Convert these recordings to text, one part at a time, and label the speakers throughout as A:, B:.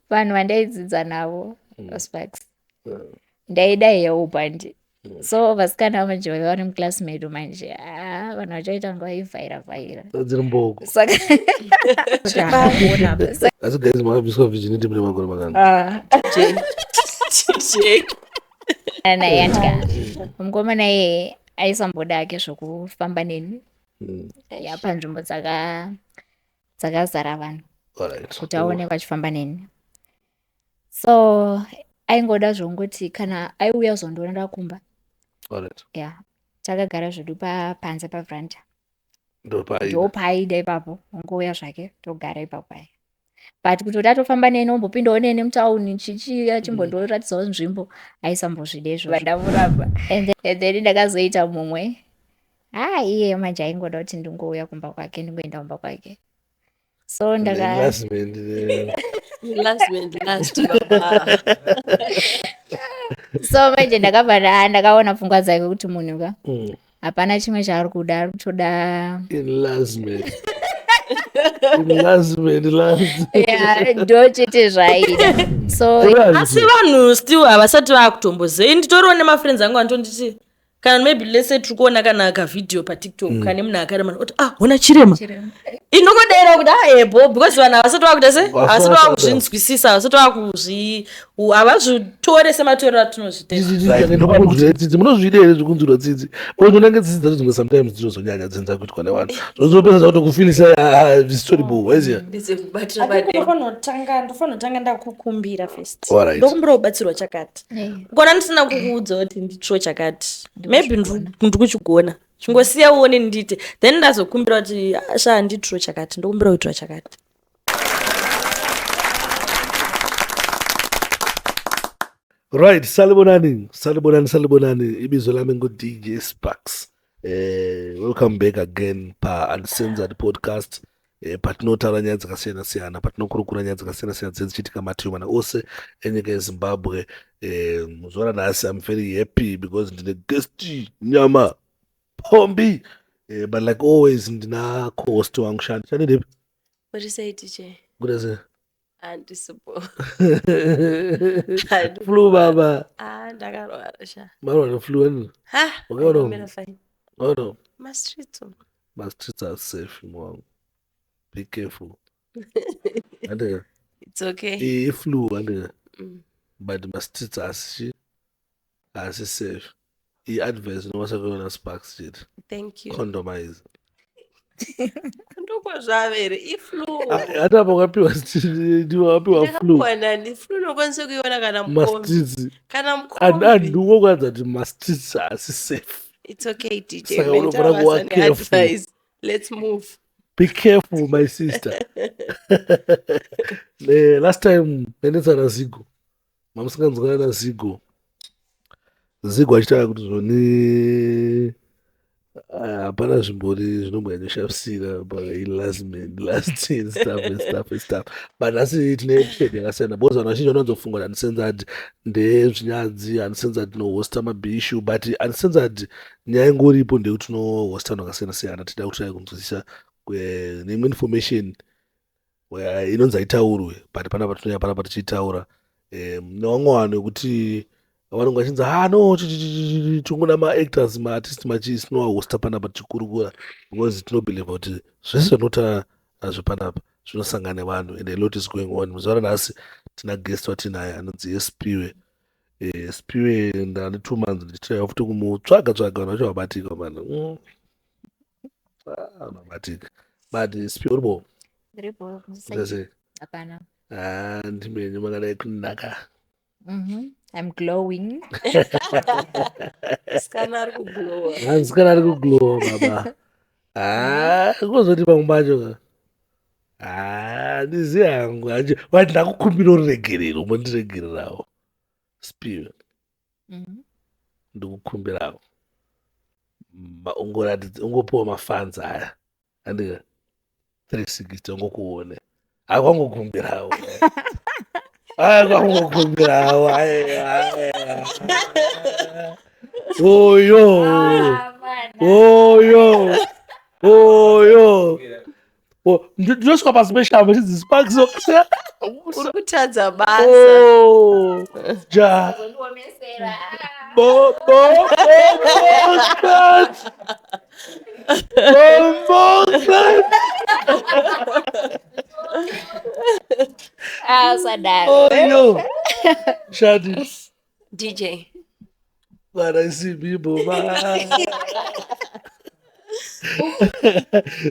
A: Vanhu vandaidzidza navo Sparks, ndaida help and so vasikana manje vaiva vari muclass medu manje, ah, vanhu vachaita kunge vaivhaira vhaira.
B: Dziri mboko.
A: Saka
B: Asi guys, makabviswa virginity mune makore makani?
A: Ah, naye andika mukomana iyeye aisamboda hake zvokufamba neni ya panzvimbo dzakazara vanhu kuti aonekwa achifamba neni. So aingoda zvongoti kana aiuya kuzondionera kumba. Ya, takagara zvedu panze paveranda.
B: Ndopaida.
A: Ndopaaida ipapo, ongouya zvake togara ipapo aya. But kutoti atofamba neni, ombopindawo neni mutauni chichi, achimbondoratidzawo nzvimbo, aisambozvida izvozvo. Ndamuramba. And then ndakazoita mumwe, ha, iye manje aingoda kuti ndingouya kumba kwake, ndingoenda kumba kwake. So ndaka
B: Enlargement,
C: Last last baba.
A: So manje ndakabva ndakaona pfungwa dzake kuti munhu ka hapana chimwe chaari kuda, ari kutoda
B: Enlargement. Enlargement, enlargement.
A: Yeah, ndo chete zvaaida. So
C: Asi vanhu still havasati vakutomboziva. Nditoriwo nemafriends angu anotonditi kana maybe lese tiri kuona kana kavhidhiyo paTikTok kane munhu akaremara, oti, "Ah, hona chirema." Inongodayira kuti, "Ah, ebo," because vanhu havasati vakuita se havasati vakuzvinzwisisa, havasati vakuzvi havazvitore sematorero atinozvitenda.
B: Ndokunzwira tsitsi. Munozvida here zvekunzwirwa tsitsi? Because unenge tsitsi dzacho dzimwe sometimes dzinozonyanya dzinza kuitwa nevanhu, zvozopesa zvakutokufilisa zvistori bo, waiziya.
C: Ndedzekubatira padera. Ndofanira kutanga ndakukumbira first. Ndokumbira kubatsirwa chakati. Kona ndisina kukuudza kuti nditsvo chakati, maybe ndikuchigona, chingosiya uone ndiite, then ndazokumbira kuti, "Ah, sha, nditiro chakati, ndokumbira kuitirwa chakati."
B: Right, salibonani, salibonani, salibonani. Ibizo lami ngu-DJ Sparks. Welcome back again pa Uncensored Podcast, patinotaura nyaya dzakasiyana siyana, patinokurukura nyaya dzakasiyana siyana dzinenge dzichiitika mativi mana ose enyika yeZimbabwe. Muzuva ranhasi I'm very happy because ndine guest nyama pombi. But like always ndina co-host wangu Shani. Shani, ndipi?
C: What say, DJ?
B: Good as
C: Handisipo.
B: Flu baba.
C: Ah, ndakarwara sha.
B: Marwa neflu wena.
C: Ha.
B: Wakaona?
C: Ndakamira fine.
B: Oh no.
C: Mastreets umu.
B: My streets are safe, mwangu. Be careful. Andika.
C: It's okay.
B: Iflu andika. But my streets are asi safe. I-advice noma sekuona Sparks chete.
C: Thank you.
B: Condomize.
C: Ndokwazvavere iflu.
B: Hata apa wakapiwa, ndiwe wapiwa flu.
C: Ndakapiwa nani flu? Unokwanisa kuiona kana mukombi.
B: Mastreets.
C: Kana mukombi.
B: Andu kwanza kuti mastreets asi safe.
C: It's okay, DJ.
B: Saka unofanira
C: Maita
B: kuva
C: basa
B: careful.
C: neadvice. Let's move.
B: Be careful, my sister. Last time ndaendesa naZigo. Mamusinganzwana naZigo. Zigo achitaura kuti zvoni, ah, hapana zvimbori zvinombonyanyoshavisira paenlargement last and stuff and stuff and stuff. But nhasi tine episode yakasiyana because vanhu vazhinji vanowanzofunga kuti Uncensored ndezvinyadzi, Uncensored tinohosta mabhishu, but Uncensored nyaya ingoripo ndeyekuti tinohosta vanhu vakasiyana siyana. Tida kutry kunzwisisa neimwe information inonzi haitaurwe, but panapa tinouya panapa tichiitaura. Nevamwe vanhu vekuti vanenge vachinzi, "Ah, no, tingoda maactors, maartist," machii, tinovahosta panapa tichikurukura because tinobhelievha kuti zvese zvinotaura nazvo panapa zvinosangana nevanhu and a lot is going on. Muzuva ranhasi tina guest watinaye anonzi Spiwe. Spiwe ndane 2 months ndichitraya futi kumutsvaga tsvaga, vanhu vacho vabatika mana. Ah, vabatika. But Spiwe, uripo?
A: Ndiripo.
B: Ndase?
A: Hapana.
B: Ah, ndimenyu makadai kunaka.
A: I'm glowing.
C: Sikana ari kuglowa.
B: Hanzi kana ari kuglowa baba. Ah, kuzoti pamwe pacho ka, ah, ndiziye hangu vati ndakukumbira uregerero, mondiregererawo, Spiwe. Ndikukumbirawo ungoratidza, ungopiwa mafans aya andika 360, ungokuone akwangokumbirawo, akwangokumbirawo. Oyo, oyo, oyo. Ndinosvika pasi peshamba chinzi Sparks.
D: Uri kutadza basa.
B: Oh, ja. Bo, bo, bo, bo, Bombo,
A: Ah, usadaro.
B: Oh, yo. Shadi.
D: DJ.
B: But I see people.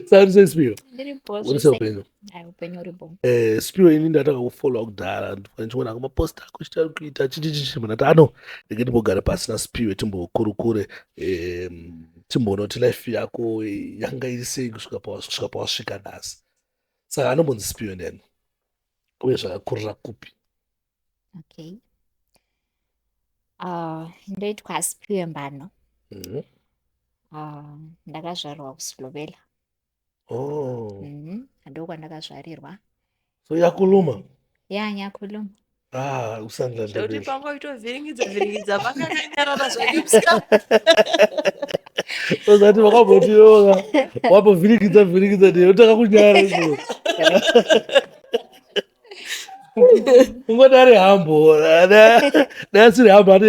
B: Sari sei Spiwe?
A: Ndiripo
B: Uri
A: zvese.
B: sei upenyu?
A: Ai, upenyu uripo.
B: Eh, Spiwe ini ndatanga kufollowa kudhara ndichiona kumapost ako chitari kuita chichichichi ndati ano ndenge ndimbogara pasi naSpiwe timbokurukure timboona kuti life yako yanga iri sei kusvika pawasvika nhasi. Saka anombonzi Spiwe ndiyani? Uye zvakakurira kupi?
A: Okay. Ndoitwa Spiwe Mbano. Ndakazvarirwa kuSlovela.
B: Oh.
A: Ndokwandakazvarirwa.
B: So yakuluma?
A: Ya, nyakuluma.
B: Ah, usandla
D: Zvekuti
B: ndebele.
D: panga uchitovhiringidza vhiringidza vakakanyarara zvake.
B: Uzati wakamboti wambovhiringidza vhiringidza ndiye utanga kunyara izvo. Ungoti ari hambo, dai asiri hambo ati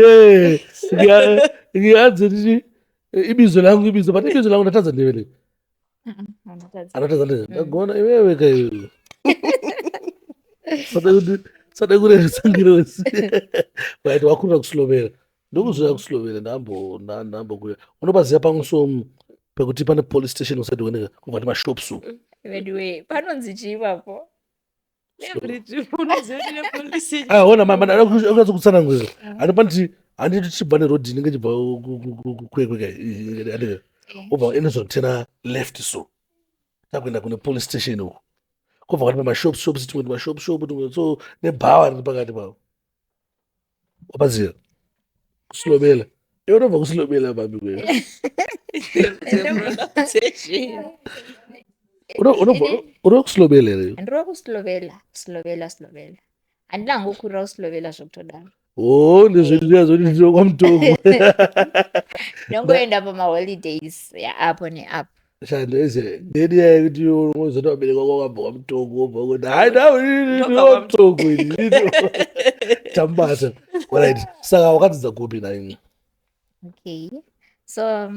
B: ngiyanzi ndichi ibizo langu ibizo, but ibizo langu ndatadza ndebele.
A: Anotadza.
B: Anotadza ndebele. Ndagona iwewe ka iwewe. Sada kurerutsa ngirozi. Right, wakurira kuSlovela. Ndokuzouya kuSlovela ndambokuya. Unopaziva pamwe so pekuti pane police station usati uende kubva nemashops uku.
A: Anyway, panonzi chii ipapo?
B: Ah, ona mama ndakutsanangurira. Handipanti handiti tichibva neroad inenge ichibva Kwekwe kai. Ubva inozotena left so. Takuenda kune police station uku. Kubva kwati pamashops shops tumwe tumashop shop tumwe so nebhawa riri pakati pavo. Wapaziva? Kusilobela. Iwe unobva kusilobela babi kwewe. Unobva kusilobela here?
A: Ndiri kuSlovela, Slovela, Slovela. Handina hangu kuSlovela zvekutodaro.
B: Oh, ndezvedu zviya zvoti ndiro kwaMutoko.
A: Ndongoenda pamaholidays apo neapo.
B: Shando eze ndedi yekuti unozoti vabereki vako vakabva kwaMutoko wobva kuti hai
D: Ndobva
B: kwaMutoko ini tambata. Alright, saka wakadzidza kupi naimwe?
A: Okay. So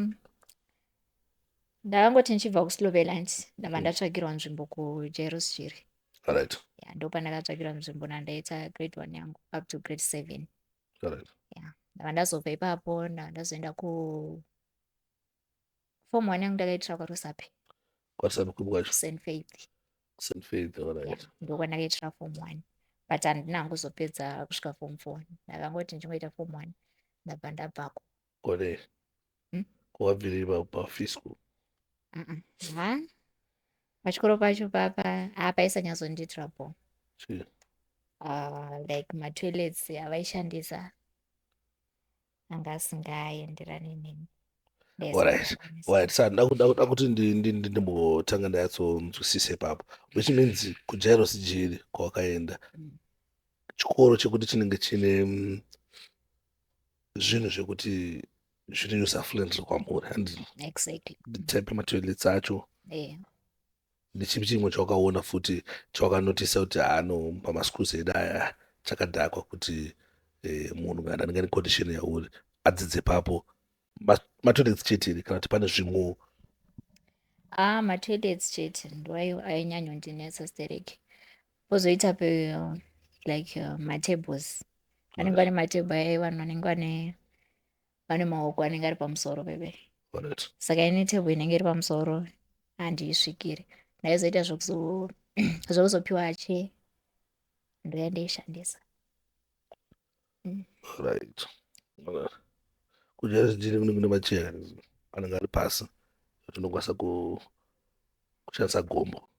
A: ndakangoti ndichibva kuSloveland ndabva ndatsvagirwa nzvimbo kuJairos Jiri.
B: Alright.
A: Yeah, ndopandakatsvagirwa nzvimbo nandaita grade 1 yangu up to grade 7.
B: Alright.
A: Yeah. Ndabva ndazobva ipapo ndabva ndazoenda ku form 1 yangu ndakaitira kwaRusape.
B: KwaRusape kupi kwacho?
A: St Faith.
B: St Faith, alright.
A: Yeah, ndokwandakaitira form 1. But handina kuzopedza kusvika form 4. Ndakangoti ndichingoita form 1 ndabva ndabvako.
B: Kone. Kwabviri pafisco.
A: Ha? Pachikoro pacho papa hapaisanyazondiitira bho.
B: Chii?
A: Like matoilets avaishandisa anga asingaenderani neni.
B: Alright. Saka ndakuda kuti ndimbotanga ndanyatsonzwisisa ipapo. Which means kuJairos Jiri kwawakaenda. Chikoro chekuti chinenge chine zvinhu zvekuti zviri user friendly kwamuri. Handiti?
A: Exactly.
B: Type yematoilets acho.
A: Yeah.
B: Ndechipi chimwe chawakaona futi chawakanotisa kuti ano pamaschools edu aya chakadhakwa kuti munhu kana anenge ane condition yauri adzidze papo matoilets chete here kana kuti pane zvimwewo?
A: Ah, matoilets chete ndo ainyanyondinetsa stereki. Pozoita pe like matables. Vanenge vane matable aya vanhu vanenge vane maoko anenge ari pamusoro pepe. Saka ine table inenge iri pamusoro handiisvikiri. Ndaizoita zvekuzopiwa chair ndoyandaishandisa.
B: Right. KuJairos Jiri kune macheya anenge ari pasi tinokwanisa kushandisa gombo.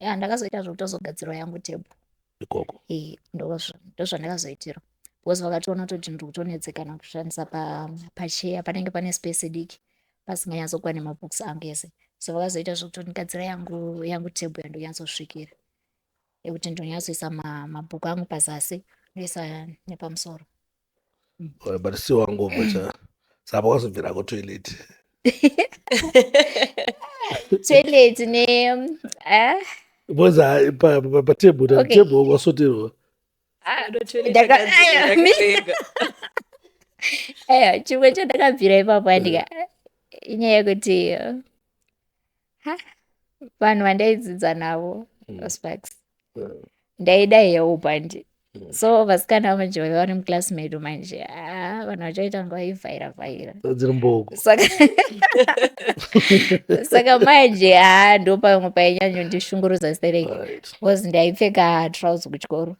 A: Ya, ndakazoita zvekutozogadzirwa yangu table.
B: Ikoko.
A: Eh, ndozvandakazoitirwa. Because vakatoona kutoti ndiri kutonetsekana kushandisa pacheya panenge pane space diki pasinganyatsokwane mabooks angu ese. So vakazoita zvekutondigadzira yangu table yandonyatsosvikira. Yekuti ndonyatsoisa mabhuku angu pazasi ndoisa nepamusoro.
B: But still wangobva cha saka wakazobvirako toilet.
A: Toilet ne ah,
B: Because patable
A: Okay.
B: table wasoterwa.
A: Ah, aiwa, chimwe chandakabvira ipapo andika inyaya yekuti ha, vanhu vandaidzidza navo Sparks, ndaida help andi. So vasikana manje vaiva vari muclass medu manje, ah, vanhu vachaita nguva vaivhaira vhaira.
B: Dziri mboko.
A: Saka manje ha, ndo pamwe painyanyondishungurudza stereki, because ndaipfeka trouser kuchikoro,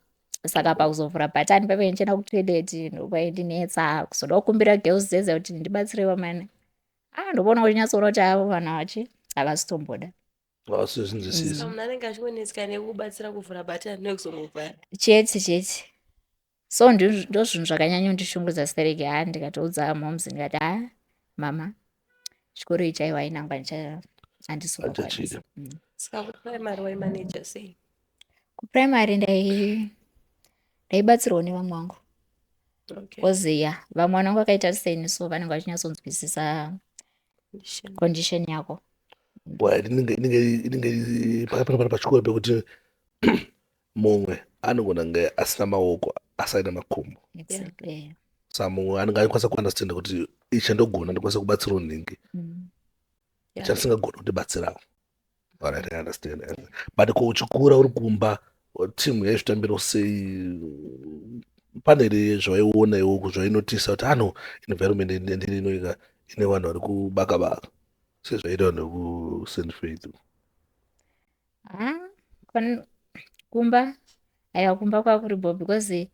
A: saka pakuzovhura bhatani paipa ndichienda kutoilet ndopaindinetsa kuzoda kukumbira girls dzedze kuti ndibatsirewo mani. Ah, ndopaona kuchinyatsoona kuti avo vanhu vachi havasitomboda.
B: Vasizvinzwisisa.
C: Munhu anenge achingonetseka nekubatsira kuvhura bhatani nekuzongovhara.
A: Chete chete. So ndo zvinhu zvakanyanyondishungurudza stereki. Ha, ndikatoudza moms, ndikati, "Ha mama, chikoro ichi aiwa, inangwa handisi kukwanisa."
B: Hachachida.
C: Saka kuprimary waimaneja sei?
A: Kuprimary ndaibatsirwawo nevamwe vangu. Because ya, vamwe vangu vakaita seni, so vanenge vachinyatsonzwisisa
C: Condition.
A: Condition yako.
B: Well, inenge pakapana pachikoro pekuti mumwe anogona kunge asina maoko asi aine makumbo. Saka mumwe anenge aikwanisa kuunderstanda kuti ichi chandogona ndikwanisa kubatsirawo nhingi, chandisingagoni kundibatsirawo. Alright, I understand. But ko uchikura uri kumba, timu yaizvitambirawo sei? Pane here zvawaiona iwo zvainotisa kuti ano environment yandiri inoika ine vanhu vari kubaka baka sezvaita vanhu vekuSt Faith?
A: Ah, kumba aiwa, kumba kwakuri bo, because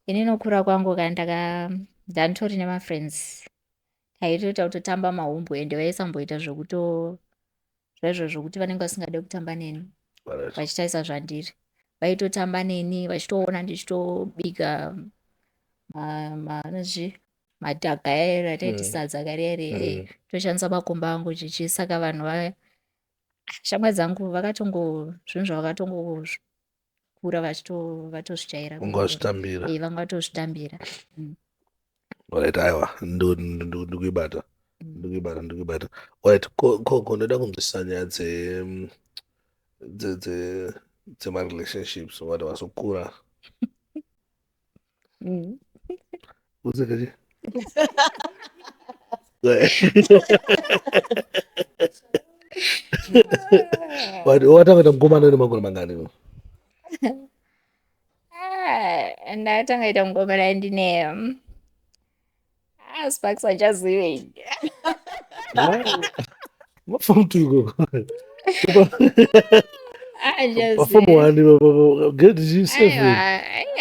A: ini nokura kwangu kana ndanditori nemafriends, taitoita kutotamba mahumbwe, ende vaisamboita zvekuto zvaizvo zvokuti vanenge vasingade kutamba neni vachitarisa zvandiri. Vaitotamba neni vachitoona ndichitobika anozvi madhaga aya ataiti sadza kariari, toshandisa makumbo angu chichi. Saka vanhu vaya, shamwari dzangu, vakatongo zvinhu zvavakatongokura vatozvijaira.
B: Vanga vazvitambira.
A: Eh, vanga vatozvitambira.
B: Alright, aiwa, ndikuibata, ndikuibata, ndikuibata. Alright, ko ndoda kunzwisisa nyaya dzemarelationships vanhu vazokura. Useka chi? But watanga kuita mukomana une makore mangani?
A: Ah, ndakatanga ita mukomana ndine ah, Sparks, achazive.
B: Maform two ikoko?
A: Achazive.
B: Paform one, grade seven?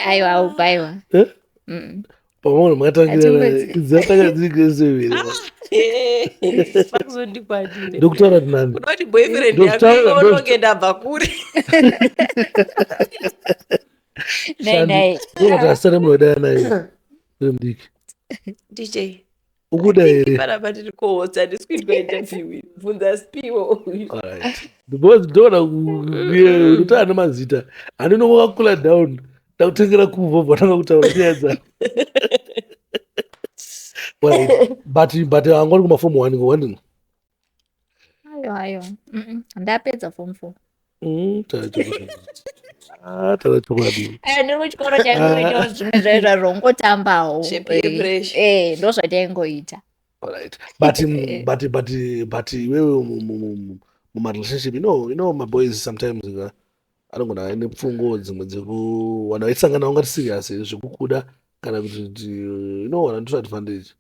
A: Aiwa, aiwa, aiwa.
B: Eh?
A: Mm.
B: Pamwe makatangira
A: Hatingoti.
B: dzatanga dziri grade seven.
C: Pakuzondikwanire.
B: Ndokutaura kuti nani?
C: Unoti boyfriend yako inonge ndabva kuri.
A: Nai nai.
B: Ndokati asare munhu wadaya naye uri mudiki.
C: DJ.
B: Ukuda here?
C: Panapa tiri kuhotsa, handisi kuitwa interview. Bvunza Spiwo uyu.
B: Alright. Because ndoona kutaura nemazita handinongokakula down, ndakutengera kuvho, bvatanga kutaura nyaya dzako. Right. But anga uri kumaform one one?
A: Aiwa, aiwa. Ndapedza form four.
B: Taura chokwadi. Ah, taura chokwadi.
A: Aya, ndiri kuchikoro chaingoitawo zvimwe zvaizvo zvongotambawo.
C: Zvepeer pressure.
A: Eh, ndo zvataingoita.
B: Alright. But iwewe mumarelationship, you know my boys sometimes anogona aine pfungo dzimwe dzeku vanhu vaisangana ungati serious zvekukuda kana kuti vanhu vanotora advantage,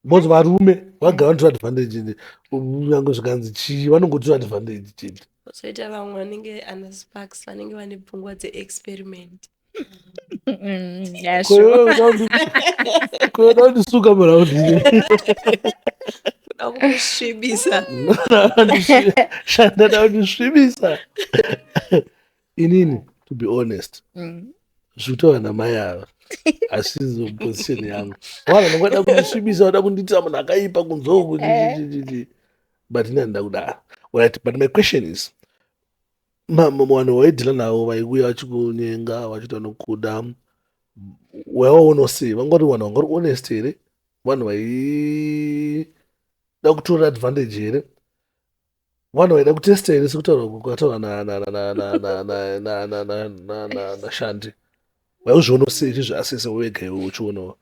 B: because varume vagara vanotora advantage, nyange zvikanzi chii vanongotora advantage chete.
C: Kozoita vamwe vanenge ana Sparks vanenge vane pfungwa dzeexperiment.
A: Yeah, sure.
B: Koda kundisuka muraundi.
C: Kuda kukusvibisa.
B: Shanda kundisvibisa inini. To be honest, zvekutaura namai ava hasizo position yangu. Vanhu vanongoda kundisvibisa, vada kundiitira munhu akaipa kunzoku, but ini handida kudaro. Right, but my question is, vanhu vaidhila navo vaikuya vachikunyenga vachiita nokuda, waivaona sei? Vangori vanhu vangori honest here? Vanhu vaida kutora advantage here? Vanhu vaida kutesta here sekutaura kwataura naShandi? Waizvionawo sei uchizviasesa wega iwe uchionawo?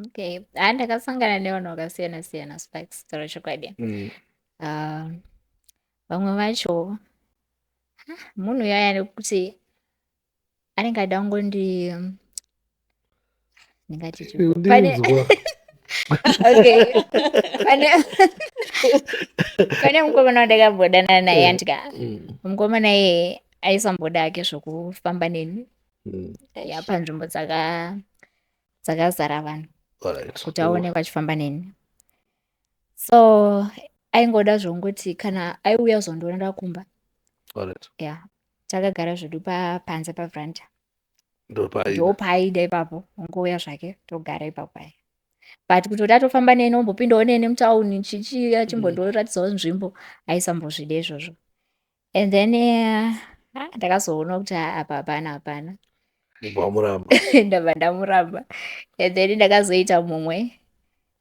A: Okay, ha ndakasangana nevanhu vakasiyana siyana, Sparks, taura chokwadi. Vamwe vacho munhu yaya nekuti anenge ada kungondi, ndingati chii?
B: Ndinzwa.
A: Okay, pane mukomana wandakambodana naye, andika mukomana iyeye aisamboda hake zvokufamba neni ya panzvimbo dzakazara vanhu kuti aonekwe achifamba neni. So aingoda zvongoti kana aiuya kuzondionera kumba, ya takagara zvedu panze paveranda.
B: Ndopaida.
A: Ndopaaida ipapo, ongouya zvake togara ipapo aya, but kutoti atofamba neni, ombopindawo neni mutauni, chichi, achimbondoratidzawo nzvimbo, aisambozvida izvozvo. And then ndakazoona kuti apa hapana, hapana.
B: Wamuramba.
A: Ndabva ndamuramba. And then ndakazoita mumwe,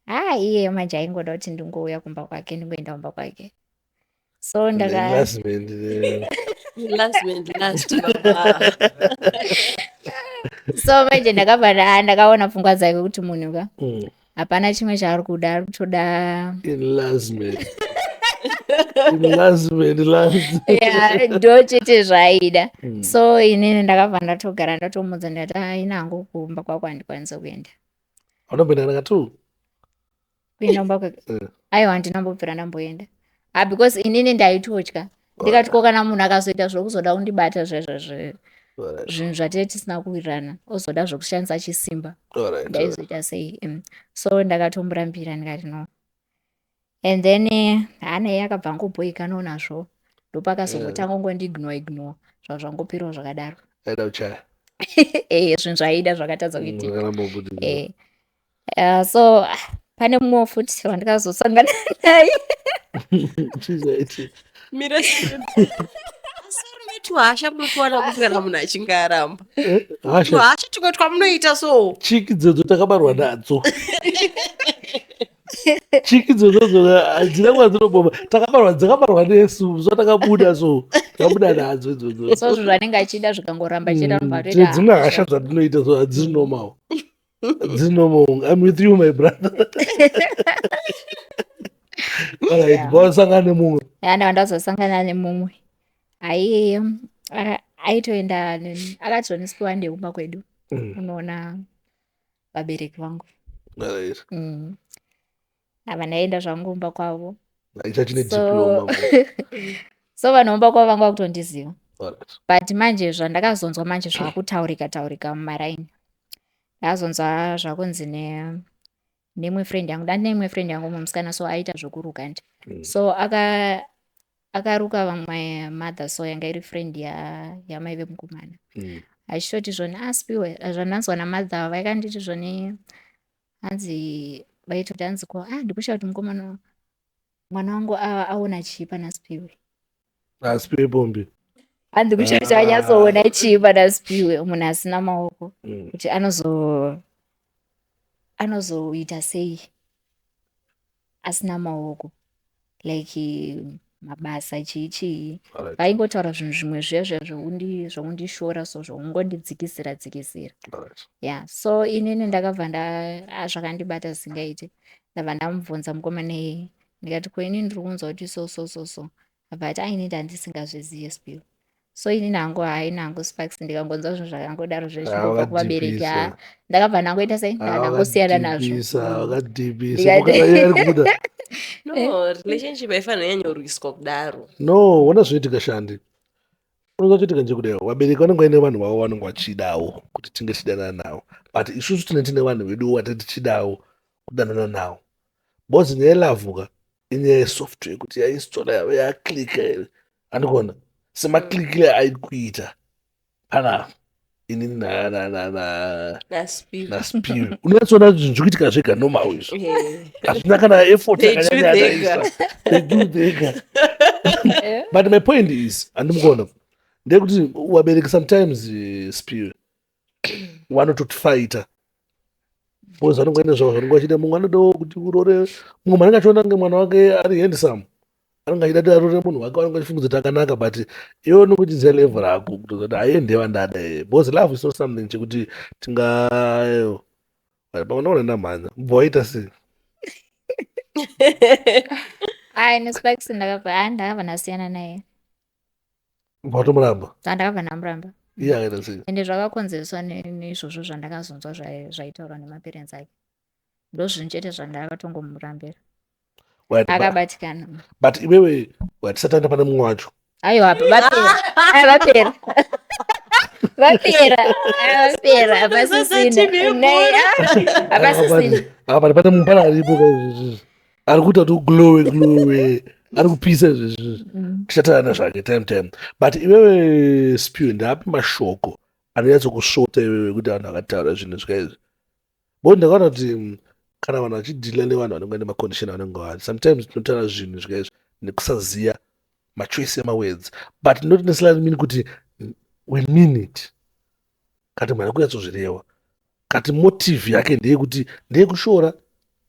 A: ha, iye manje aingoda kuti ndingouya kumba kwake, ndingoenda kumba kwake. So ndaka
B: Enlargement.
D: Last man last, baba.
A: So manje ndakabva ndakaona pfungwa dzake kuti munhu ka hapana chimwe chaari kuda, ari kutoda
B: Enlargement. Enlargement, enlargement.
A: Yeah, ndo chete zvaaida. So inini ndakabva ndatogara ndatomudza, ndikati, "Ah, ini hangu kumba kwako handikwanisi kuenda."
B: Unomboenda kana two?
A: Kuenda kumba kwake?
B: Eh.
A: Aiwa, handinambobvira ndamboenda, ah, because inini ndaitotya, ndikati ko kana munhu akazoita zvokuzoda kundibata zvezvozvo, zvinhu zvatee tisina kuwirirana, ozoda zvokushandisa chisimba, ndaizoita sei? So ndakatomurambira, ndikati no. And then hana iye akabva angobhoikanawo nazvo, ndopakazongotanga kungondiignore ignore, zvava zvangoperawo zvakadaro.
B: Aida kuchaya.
A: Zvinhu zvaaida zvakatadza kuitika.
B: Zvakaramba kubudirira.
A: So pane mumwewo futi wandikazosangana naye.
B: Chizvaiti.
D: Mira, asi tuhasha munotowana kuti kana munhu achinge aramba,
B: Hasha.
D: tuhasha tumwe twamunoita so.
B: Chiki dzedzo takabarwa nadzo. Chiki dzedzo hadzina kwadzinoboma. Takabarwa, dzakabarwa nesu. So takabuda, so takabuda nadzo idzodzo.
A: So zvinhu zvanenge achida zvikangoramba achiita, anobva atoita
B: Dzimwe hasha dzandinoita so hadzisi normal. Hadzisi normal. I'm with you, my brother. Alright, wasangana nemumwe.
A: Ya, ndava ndazosangana nemumwe ai aitoenda akatozonisipiwa ndekumba kwedu unoona vabereki vangu. Ava ndaenda zvangu kumba kwavo.
B: Aicha chine
A: So
B: diploma.
A: So vanhu vomba kwavo vanga vakutondiziva, but manje zvandakazonzwa manje zvakutaurika taurika mumaraini, ndakazonzwa zvakunzi neimwe friend yangu, ndandine imwe friend yangu, mumwe musikana, so aita zvokuruka ndi so akaruka vamwe mother, so yanga iri friend yamai vemukomana, achitoti zvoni asipiwe zvandanzwa namother, vaikanditi zvoni hanzi vaitoti hanzi ko, ah, ndikushaya kuti mukomana, mwana wangu aona chii pana Sipiwe.
B: Asipiwe pombi.
A: Hanzi kushaya kuti anyatsoona chii pana Sipiwe, munhu asina maoko, kuti anozoita sei asina maoko, like mabasa, chii chii. Vaingotaura zvinhu zvimwe zviya zviya zvokundishora, so zvokungondidzikisira dzikisira. Yeah, so inini ndakabva nda zvakandibata zvisingaiti. Ndabva ndamubvunza mukomana iyeye, ndikati, "Ko inini ndiri kunzwa kuti so so so so." Abva ati, "Aini ndandisingazvizivi, Sipiwe." So inini hangu, haini hangu, Sparks, ndikangonzwa zvinhu zvakangodaro zvichingobva kuvabereki, ha, ndakabva ndangoita sei, ndangosiyana nazvo.
B: Wakadhipisa, wakadhipisa. Ari kubuda.
D: No relationship haifanira kunyanyorwiswa kudaro.
B: No, ona zvinoitika, Shandi. Unoza choitika ndechekudai, vabereki vanenge vaine vanhu vavo vanenge vachidawo kuti tinge tichidanana navo, but isusu tine vanhu vedu vatiri tichidawo kudanana navo, because nyaya yelove ka inyaya yesoftware kuti yainstalla yave yaclicka here, andikuona semaclickire aikuita panapa inini
D: naSpiwe.
B: naSpiwe. Unonyatsoona zvinhu zviri kuitika zvega normal izvo, hazvina kana effort
D: They do
B: yakanyanya yataisa. They do vega. But my point is, handimukuona, ndeyekuti vabereki sometimes, Spiwe, vanototifaita. Because vanenge vaine zvavo zvanenge vachida. Mumwe anodawo kuti urore mumwe munhu anenge achiona kunge mwana wake ari handsome, anenge achida kuti arore munhu wake, anenge achifunga kuti akanaka, but iwe unenge uchiziva level rako kutoziva kuti aiye ndeva ndada iye, because love is not something chekuti tinga pamwe ndaona ndamhanya ubva waita sei.
A: Ai, neSparks ndakabva ndasiyana naye.
B: Ubva watomuramba?
A: Ndakabva ndamuramba.
B: Iye akaita sei?
A: Ende zvakakonzereswa neizvozvo zvandakazonzwa zvaitaurwa nemaparents ake. Ndozvinhu chete zvandakatongomurambira. Akabatikana.
B: But iwewe watisati aenda pane mumwe wacho.
A: Aiwa, vapera. Ai, vapera. Vapera. Ai, vapera. Hapasisina. Nei, hapasisina.
B: Apa pane mumwe, pane aripo kaizvezvi ari kuita kuti uglowe glowe, ari kupisa izvezvi. Tichataura zvake time time. But iwewe Spiwe, ndaapi mashoko anonyatsokusvota iwewe kuti vanhu vakataura zvinhu zvikaizvi? Bo ndakaona kuti kana vanhu vachideala nevanhu vanenge vane macondition avanenge vari, sometimes tinotaura zvinhu zvikaizvi nekusaziva machoice emawords, but not necessarily mean kuti we mean it. Kati munhu ari kunyatsozvireva, kati motive yake ndeyekuti ndeyekushora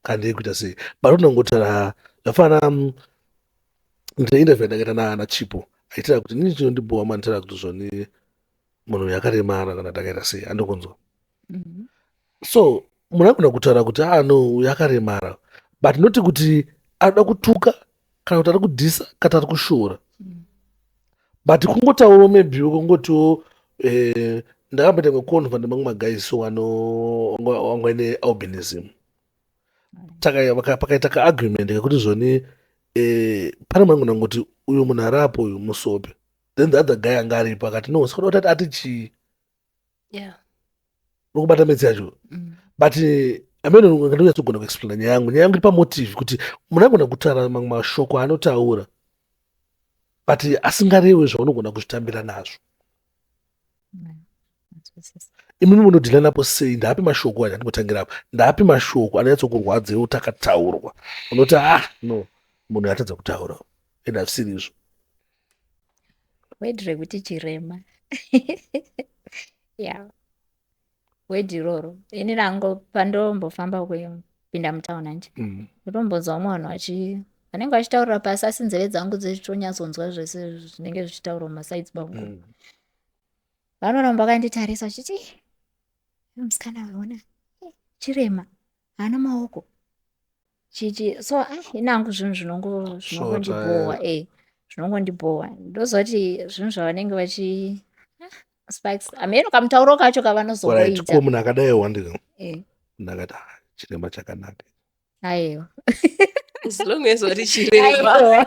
B: kana ndeyekuita sei, but unongotaura zvafanana. Ndine interview yandakaita naChipo aitaura kuti nini chinondibhowa manditaura kuti zvoni munhu uyu akaremara kana takaita sei, andokunzwa. So munhu agona kutaura kuti, ah no, uyu akaremara, but noti kuti anoda kutuka kana kuti ari kudhisa kana ari kushora, but kungotaurawo maybe kungotiwo ndakamboita imwe nemamwe maguys so wanga ine albinism. Pakaita kaargument kekuti zvoni pane mumwe angona kungoti uyu munhu ari apo uyu musope, then the other guy anga aripo akati no, saka kuti ati chii? Uri kubata metsi yacho? But amene ndinyatsogona kuexplaina nyaya yangu. Nyaya yangu iri pamotive kuti munhu agona kutaura mamwe mashoko anotaura but asingarevi zvaunogona kuzvitambira nazvo. Imimi munodeala napo sei? Ndaapi mashoko aya andingotangira apa? Ndaapi mashoko anonyatsokurwadza iwe takataurwa unoti, ah no, munhu atadza kutaura ende hazvisiri izvo?
A: Word rekuti chirema, ya, word iroro ini rango pandombofamba kupinda mutauni anje, ndotombonzwa vamwe vanhu vanenge vachitaurira pasi, asi nzeve dzangu dzichitonyatsonzwa zvese zvinenge zvichitaurwa mumasides mangu. Vanoramba vakanditarisa vachiti, "Eh, musikana weona, chirema, haana maoko chichi." So ah, inangu zvinhu zvinongondibhowa, zvinongondibhowa. Ndozoti zvinhu zvavanenge vachi Sparks, ameno kamutauro kacho kavanozongoita.
B: Ko munhu akadai wandika, munhu akati, ah, chirema chakanaka.
A: Aiwa.
D: As long as wati chirema.
A: Aiwa.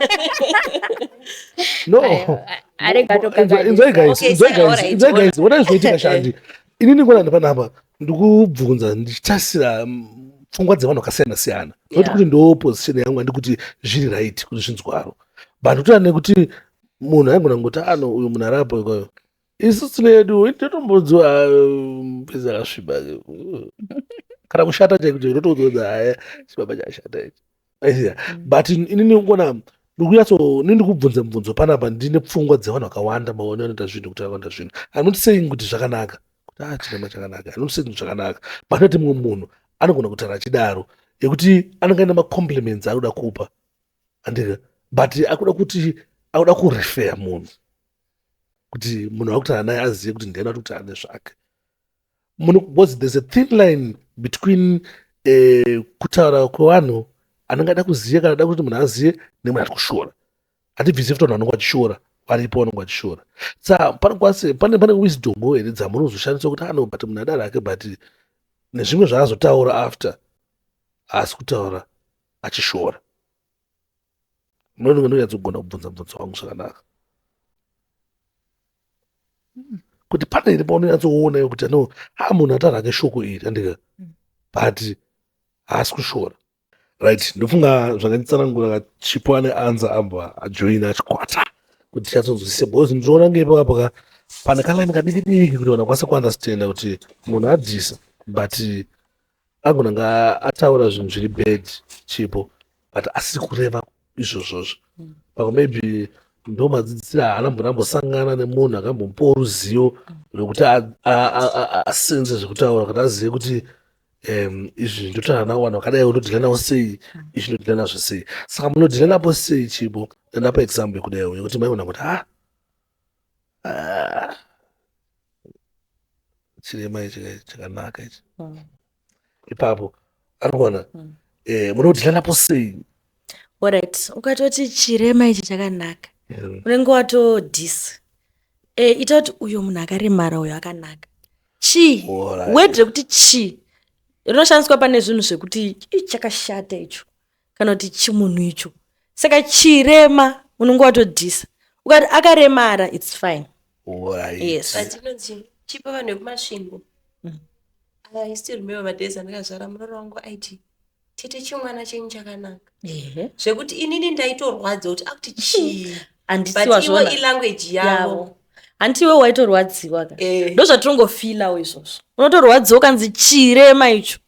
B: No.
A: Aiwa, anenge atokanganisa.
B: Inzwai guys, inzwai guys, inzwai guys, onai zvinoitika shandi. Inini kona ndipanapa ndikubvunza ndichitasira pfungwa dzevanhu vakasiyana siyana, not kuti ndo position yangu, handi kuti zviri right kuti zvinzwaro, but kutoa nekuti munhu aigona kungoti ano uyu munhu ari apo ikoyo, isu tine yedu totombodziwa pezi akasviba kana kushata chaiko chaiko, totoudzwa kuti haya, chibaba chashata ichi. Aiziya. But inini ngona ndikunyatso ini ndikubvunza mubvunzo panapa ndine pfungwa dzevanhu vakawanda, maonero anoita zvinhu, kuti akawanda zvinhu. I'm not saying kuti zvakanaka kuti, ah, chirema chakanaka. I'm not saying kuti zvakanaka, but noti mumwe munhu anogona kutaura achidaro yekuti anenge aine macompliments anoda kupa, andika, but akuda kuti akuda kurefer munhu kuti munhu akutaura naye azive kuti ndiani ari kutaura nezvake munhu, because there's a thin line between kutaura kwevanhu anenge ada kuziva kana ada kuti munhu azive nemunhu ari kushora. Hatibvisi futi vanhu vanenge vachishora, varipo vanenge vachishora. Sa panokwanise pane wisdom here dzamunozoshandisa kuti ano, but munhu adaro hake, but nezvimwe zvaazotaura after haasi kutaura achishora? Munonge ndonyatsogona kubvunza mubvunzo wangu zvakanaka kuti pane here paunonyatsoona kuti no, ha, munhu ataura hake shoko iri, andika, but haasi kushora, right? Ndofunga zvakanditsanangura Chipo ane anza abva ajoina chikwata kuti tichatsonzwisise, because ndinoona nge ipapaka pane kalaini kadiki diki kuti vanhu vakwanise kuunderstanda kuti munhu adzisa, but agona nga ataura zvinhu zviri bad Chipo, but asiri kureva izvozvozvo. Pamwe maybe ndo madzidzisiro haana ambosangana nemunhu akambomupawo ruzivo rwekuti asenze zvekutaura kuti azive kuti. Izvi ndotaura navo vanhu vakadai, unodhila navo sei, izvi ndodhila nazvo sei. Saka munodhila napo sei, Chipo? Ndapa example yekudaiwo yekuti maiona kuti ah, chirema ichi chakanaka ichi. Ipapo ari kuona munodhila napo sei?
C: Alright, ukatoti chirema ichi chakanaka, unenge watodhisa. Ita kuti uyo munhu akaremara uyo akanaka. Chi word rekuti chi rinoshandiswa pane zvinhu zvekuti chakashata icho kana kuti chimunhu icho. Saka chirema unenge watodhisa. Ukati akaremara, it's fine. Yes.
D: But inonzi chipo vanhu vekuMasvingo. I still remember madays andakazvara, muroora wangu aiti, "Tete, chimwana chenyu chakanaka." Zvekuti inini ndaitorwadza kuti akuti chii.
C: Handisi
D: But ivo
C: wazviona
D: ilanguage yavo.
C: Yavo. Handiti iwe waitorwadziwa ka?
D: Eh.
C: Ndozvatinongofilawo izvozvo. Unotorwadziwa ukanzi chirema icho,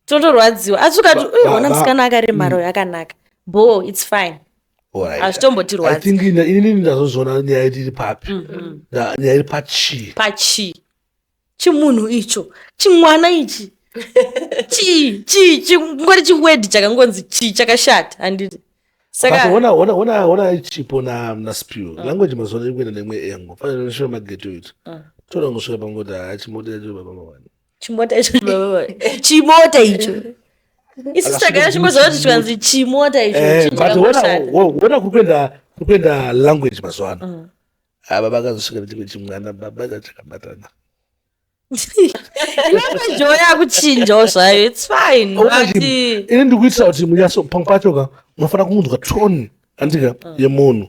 C: tinotorwadziwa. Asi ukati uyu ona musikana akaremara uyu akanaka, bo, it's fine. Hazvitombotirwadzi.
B: I think inini ndazozviona nyaya iri papi. Nyaya iri pachii.
C: Pachii, chimunhu icho, chimwana ichi, chii chii, chingori chiword chakangonzi chii chakashata, handiti?
B: But
C: Saka
B: ona, ona, ona, ona Chipo naSpiw, language mazuva ano iri kuenda neimwe engo. Fanira shure mageto iti toda kungosvika pangoti, haa, chimota yacho baba mawani.
C: Chimota icho baba, chimota icho. Isusu tagara chingoziva kuti chikanzi chimota icho chinhu
B: But ona
C: chakangoshatta.
B: Ona kuri kuenda language mazuva ano. Ava vakazosvika nechimwe chimwana baba chakabatana.
C: Language yakuchinjawo zvayo, it's fine.
B: Ona,
C: but
B: ini ndikuitira kuti munyatso, pamwe pacho ka unofanira kunzwa tone, andika, yemunhu.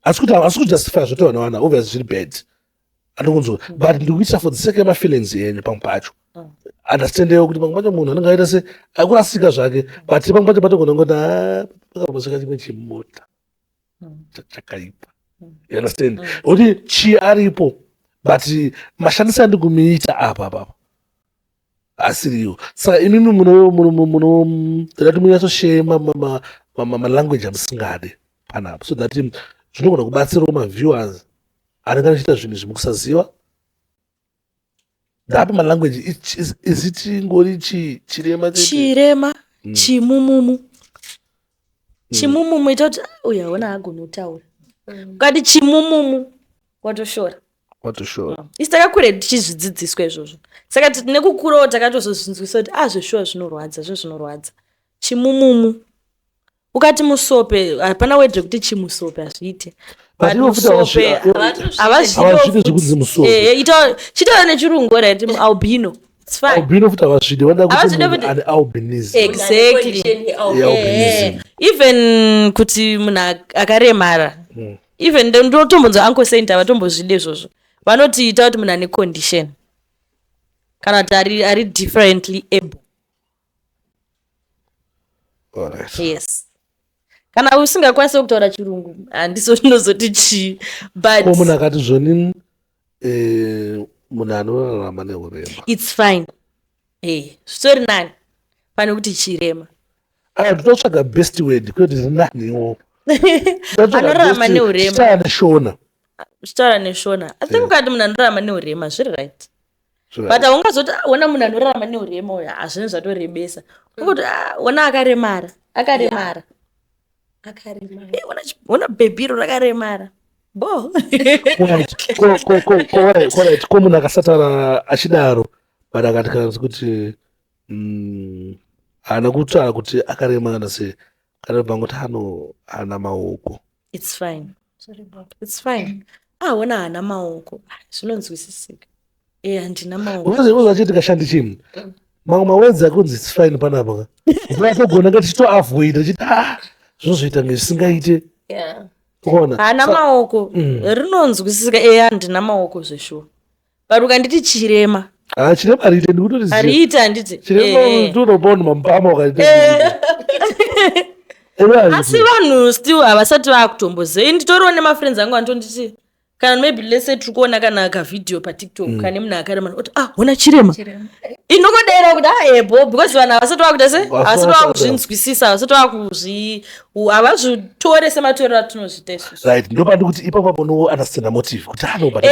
B: Asi kuti asi kujustify zvoti vanhu vana obviously zviri bad, andikunzwa, but ndikuitira for the sake yemafeelings enyu. Pamwe pacho understandewo kuti pamwe pacho munhu anenge aita se akurasika zvake, but pamwe pacho patogona kungoti, "Ah, pakambosvika chimwe chimota chakaipa." You understand kuti chii aripo, but mashandisiro andikumuita apa apa asiriwo. Saka imimi muno ndati munyatsoshare malanguage amusingade panapa, so that zvinogona kubatsirawo maviewers anenge achiita zvinhu izvi mukusaziva. Ndapi malanguage? Is it ngori chirema chete?
C: Chirema, chimumumu. Chimumumu ita kuti, "Ah, uyu haona agoni kutaura." Ukati chimumumu watoshora.
B: Watoshora.
C: Isi takakura tichizvidzidziswa izvozvo, saka nekukurawo takatozozvinzwisa kuti, ah, zveshuwa zvinorwadza, zvo zvinorwadza. Chimumumu, ukati musope, hapana word rekuti chimusope, hazviite.
B: But
C: But
B: ivo futi
C: musope
B: havazvidi
C: havazvidi
B: zvekunzi musope.
C: Chitaura nechirungu, right, albino, it's fine.
B: Albino futi havazvidi, vanoda kuti
C: Havazvidi
B: munhu
C: futi.
B: ane albinism.
C: Exactly.
B: Albinism.
C: Even kuti munhu akaremara, even ndotombonzwa Uncle Saint havatombozvide izvozvo. Vanoti ita kuti munhu ane condition kana kuti ari differently able.
B: Alright.
C: Yes, kana usingakwanisi kutaura chirungu, handiso ndinozoti chii, but
B: Ko munhu akati zvoni munhu anorarama neurema?
C: It's fine. Zvitori nani pane kuti chirema.
B: Aya, ndinotsvaga best word, kwete rinaniwo.
C: Anorarama neurema.
B: Chitaura neshona.
C: Zvichitaura neshona, I think ukati munhu anorarama neurema zviri right, but haungazoti, "Ah, ona munhu anorarama neurema uyu," hazvinhu zvatorebesa. Ungoti, "Ah, ona akaremara, akaremara."
D: Akaremara.
C: Ona bhebhi iro rakaremara, bo.
B: Right. Alright. Ko munhu akasataura achidaro, but akati kana kuti haana kutaura kuti akaremara sei, kana bva ngoti ano haana maoko?
C: It's fine, it's fine. Ah, ona haana maoko. Ah, zvinonzwisisika. Handina maoko.
B: Unoziva achiti kashandi chinhu, mamwe mawords akunzi it's fine panapa ka, ngatogona ngatichitoavoida tichiti, ah, zvinozoita nge zvisingaite. Ukaona
C: Haana maoko rinonzwisisika. Handina maoko zveshuwa, but ukanditi chirema
B: Ah, chirema hariite, ndikutoriziva.
C: Hariite, handiti?
B: Chirema tonopa vanhu mambama ukaita.
C: Asi vanhu still havasati vakutomboziva. Ini nditoriwo nemafriends angu anotonditi Kana maybe let's say tiri kuona kana kavhidhiyo paTikTok kane munhu akaremara, oti ah, hona chirema. Inongodaira kuti ah, ebo, because vanhu havasati vakuita se havasati vakuzvinzwisisa, havasati vakuzvi havazvitore sematorero atinozviita isusu.
B: Right, ndopandi kuti ipapo apo unounderstanda motive kuti ano, but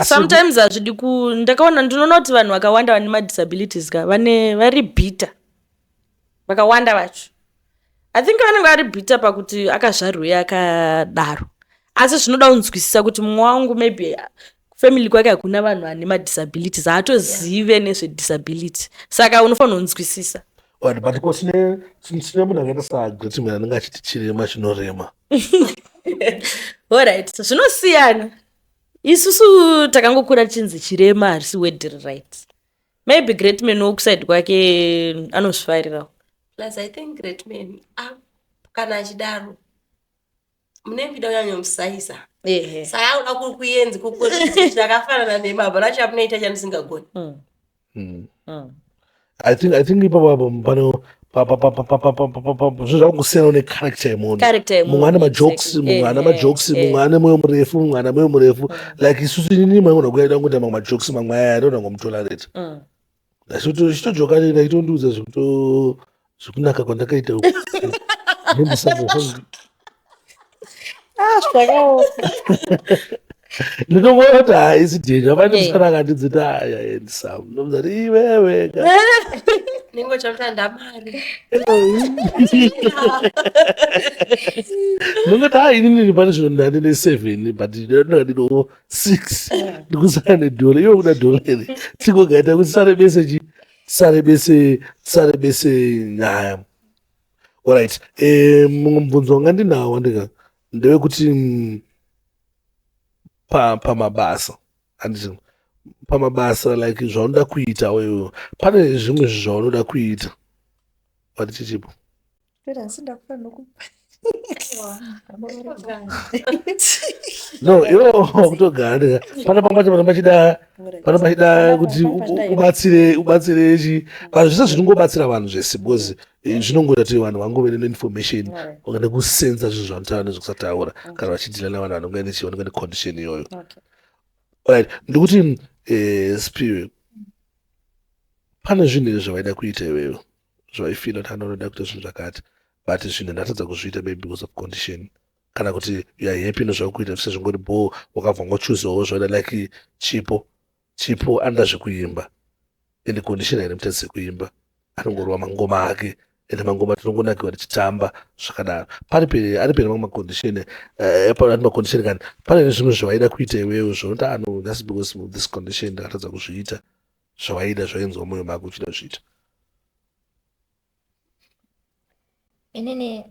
C: Sometimes hazvidi ku ndakaona, ndinoona kuti vanhu vakawanda vane madisabilities ka vane vari bitter, vakawanda vacho. I think vanenge vari bitter pakuti akazvarwei akadaro, asi zvinoda kunzwisisa kuti mumwe wangu maybe family kwake hakuna vanhu vane madisabilities, haatozive nezvedisability, saka unofanira kunzwisisa.
B: Right, but ko tine munhu akaita saGreat Man anenge achiti chirema chinorema.
C: Alright, zvinosiyana. Isusu takangokura tichinzi chirema harisi word right. Maybe Great Man wokuside kwake anozvifarirawo.
D: Plus I think Great Man, ah, kana achidaro munenge muchida kunyanyomusaisa. Saka akuda kuenzi ndakafanana nemi, hapana chamunoita chandisingagoni.
B: I think ipapo apo pano zvinhu zvakungosiyana necharacter yemunhu.
C: Character yemunhu,
B: Mumwe ane majokes, mumwe ane majokes, mumwe ane mwoyo murefu, mumwe ane mwoyo murefu. Like isusu, inini maigona kuyaida kungoita mamwe majokes, mamwe aya ndona ngomutolerate. Chitojoka ndaitondiudza zvekuto zvekunaka kwandakaita uku. Nendisambofo-
A: Ah, zvakaoma.
B: Ndinongoona kuti haisi danger, pane musikana akandidziti aya handsome, ndomudza kuti iwewe ka.
D: Ningo chakuti ndamari.
B: Ndongoti ha, inini pane zvino ndandine 7, but ndinonga ndino 6, ndikusara nedhora, iwe kuda dhora here? Tingogaita kuti sare bese chi sare bese, sare bese nyaya. Alright, mumwe mubvunzo wanga ndinawo ndika ndewekuti pamabasa, handiti pamabasa, like zvaunoda kuita wewe, pane zvimwe zvinhu zvaunoda kuita wati chichipo?
E: Toita asi ndakufanira kupa.
B: No, iwo kutogara ndika pane pamwe pacho pane pachida kuti ubatsire chi vanhu zvese zvinongobatsira vanhu zvese, because zvinongoita kuti vanhu vangove neinformation nekusenza zvinhu zvanotaura nezvekusataura kana vachideala nevanhu vanonge vanenge necondition iyoyo. Right, ndikuti Spiwe, pane zvinhu izvi zvavaida kuita iweyo, zvaifeela kuti anoda kuita zvinhu zvakati, but zvinhu ndatadza kuzviita maybe because of condition, kana kuti you are happy nezvakuita zvise zvingori bho, wakabva ngochuzawo zvaida, like Chipo anoda zvekuimba ende condition haina mutadzi sekuimba, anongorova mangoma ake ende mangoma tinongonakiwa tichitamba zvakadaro. Pari ari pere mamwe macondition, pane macondition kani pane zvimwe zvawaida kuita iwewe zvinoti ano that's because of this condition ndakatadza kuzviita zvawaida, zvainzwa mwoyo mako uchida kuzviita?
A: Inini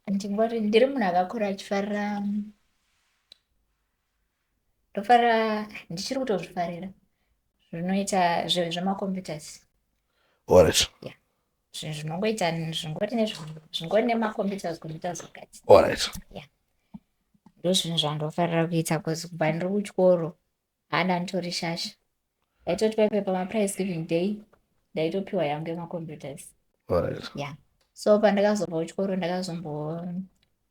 A: ndingori ndiri munhu akakura achifarira, ndofarira, ndichiri kutozvifarira zvinoita zvemacomputers. Zvinhu zvinongoita zvingori zvingori nemacomputers, computers mukati. Ndo zvinhu zvandofarira kuita, because kubva ndiri kuchikoro hana nditori shasha, ndaitoti paipe pamaprize giving day ndaitopiwa yangu yemacomputers. Yeah, so pandakazobva kuchikoro ndakazombo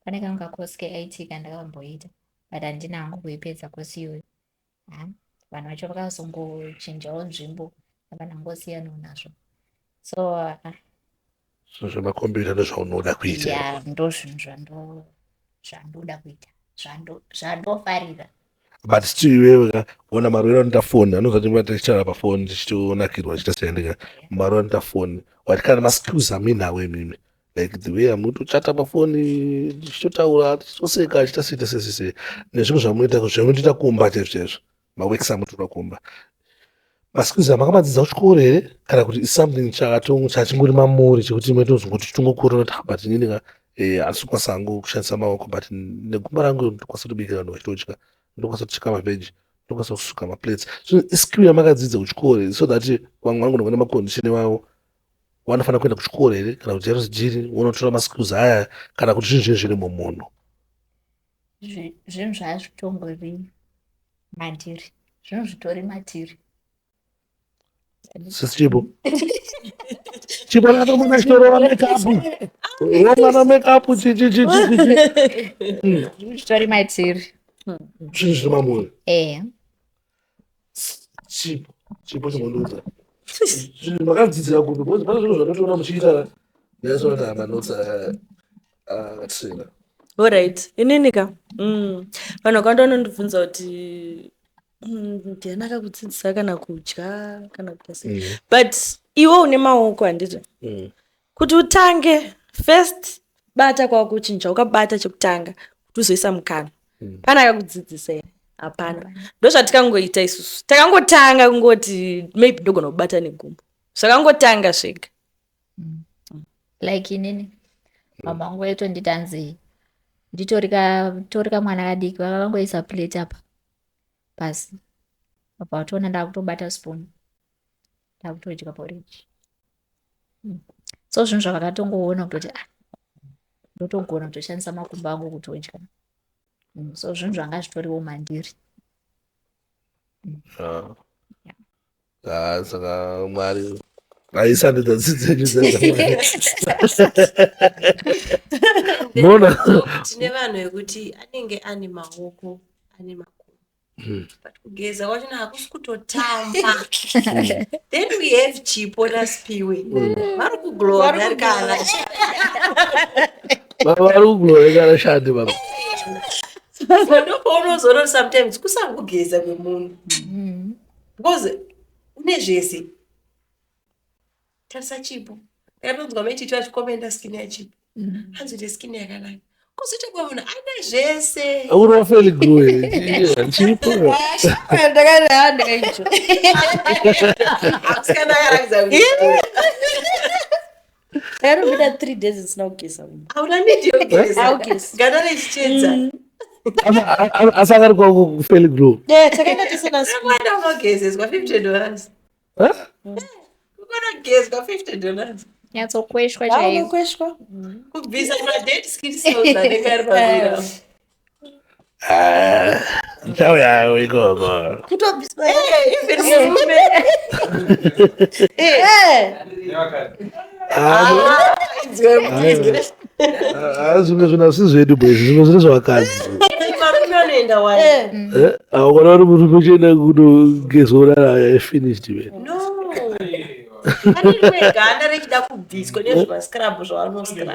A: pane kamwe kakosi keIT kandakamboita, but handina hangu kuipedza kosi iyoyo. Ha, vanhu vacho vakazongochinjawo nzvimbo, ndangosiyanawo nazvo, so ah,
B: Zvinhu zvemakombiyuta ndozvaunoda kuita?
A: Ya, ndo zvinhu zvandoda kuita, zvandofarira.
B: But still iwewe ka ona marwero anoita foni, anozati tichitaura pafoni tichitonakirwa tichita seyandika marwero anoita foni, wati kana maskills amuinawo imimi, like the way amutochata pafoni tichitotaura, tichitoseka, tichita seita sesese nezvinhu zvamunoita, zvamunotoita kumba chaizvo chaizvo, maworks amutoita kumba, maskills amakamadzidza kuchikoro here, kana kuti is something chachingori mamuri chekuti metozongoti chitongokura kuti ah, but inini ka handisi kukwanisa hangu kushandisa maoko, but negumba rangu ndokwanisa kutobikira vanhu vachitodya, ndokwanisa kucheka mavheji, ndokwanisa kusuka maplates? So iskill yamakadzidza kuchikoro here, so that vamwe vanogona kuenda macondition vavo vanofanira kuenda kuchikoro here, kana kuti jiri wonotora maskills aya, kana kuti zvinhu zvinhu zviri mumunhu?
A: Zvinhu zvazvitongori mandiri, zvinhu zvitori matiri.
B: Sisi Chipo, Chipo akatomona chitorova makeup, romana makeup chi chi chi chi chi.
A: Zvinhu zvitori matiri.
B: Zvinhu zviri mamwoyo.
A: Ehe.
B: Chipo, chipo chimondiudza. Zvinhu makadzidzira kupi? Because pane zvinhu zvandatoona muchiita ndaizoona kuti amanotsi akatraina.
C: Alright, inini ka vanhu vakawanda vanondibvunza kuti ndiani akakudzidzisa kana kudya kana kuita sei, but iwe une maoko handiti, kuti utange first bata kwako chinhu chaukabata chekutanga kuti uzoisa mukanwa, pane akakudzidzisa here? Hapana. Ndozvatikangoita isusu, takangotanga kungoti maybe ndogona kubata negumbo, zvakangotanga zvega.
A: Like inini mama vangu vaitonditi hanzi nditori kamwana kadiki, vava vangoisa plate apa pasi, apa vatoona ndakutobata spoon, ndakutodya porridge. So zvinhu zvavakatongoona kutoti ah, ndotogona kutoshandisa makumbo angu kutodya. So zvinhu zvanga zvitoriwo mandiri.
B: Ah. Ah, saka Mwari aisandudza tsitsi dzenyu. Mona.
D: Tine vanhu vekuti anenge ane maoko, ane makumbo, but kugeza kwachona hakusi kutotamba. Then we have Chipo naSpiwe, vari kuglowa darikana.
B: Baba vari kuglowa kana shandi baba.
D: Ndopaunozoona kuti sometimes kusangogeza kwemunhu, because une zvese. Tarisa Chipo, ndakatonzwa maititi vachikomenda skin yaChipo, hanzi une skin yakanaka, kuzoita kwa munhu ane zvese.
B: Uri wafeli glow here? Chipo.
E: Ndakati ndakaicho.
D: Akusikana akarakidza kuti
C: Ndakatombita 3 days ndisina kugeza umwe.
D: Hauna need yekugeza.
C: Haugezi.
D: Ganda rechichedza.
B: Asi akari kwako kufeli glow.
C: Yeah, takaenda tese naSpiwe.
D: Kwanda unogezeswa $50.
B: Huh?
D: Kunogezwa $50.
A: Nyatsokweshwa chaizvo.
C: Unokweshwa.
D: Kubvisa madead skin cells anenge ari pamwiri.
B: Ah, ndichauyawo ikoko.
C: Kutobviswa.
D: Even murume.
B: Ah, ah, zvimwe zvinhu hazvisi zvedu boys, zvimwe zvine zvavakadzi.
D: Varume vanoenda wani.
B: Aukona uri murume uchienda kunogezwa udara, finished man.
D: No, pane rimwe ganda rechida kubviswa nezvimascrub zvavanoscrub.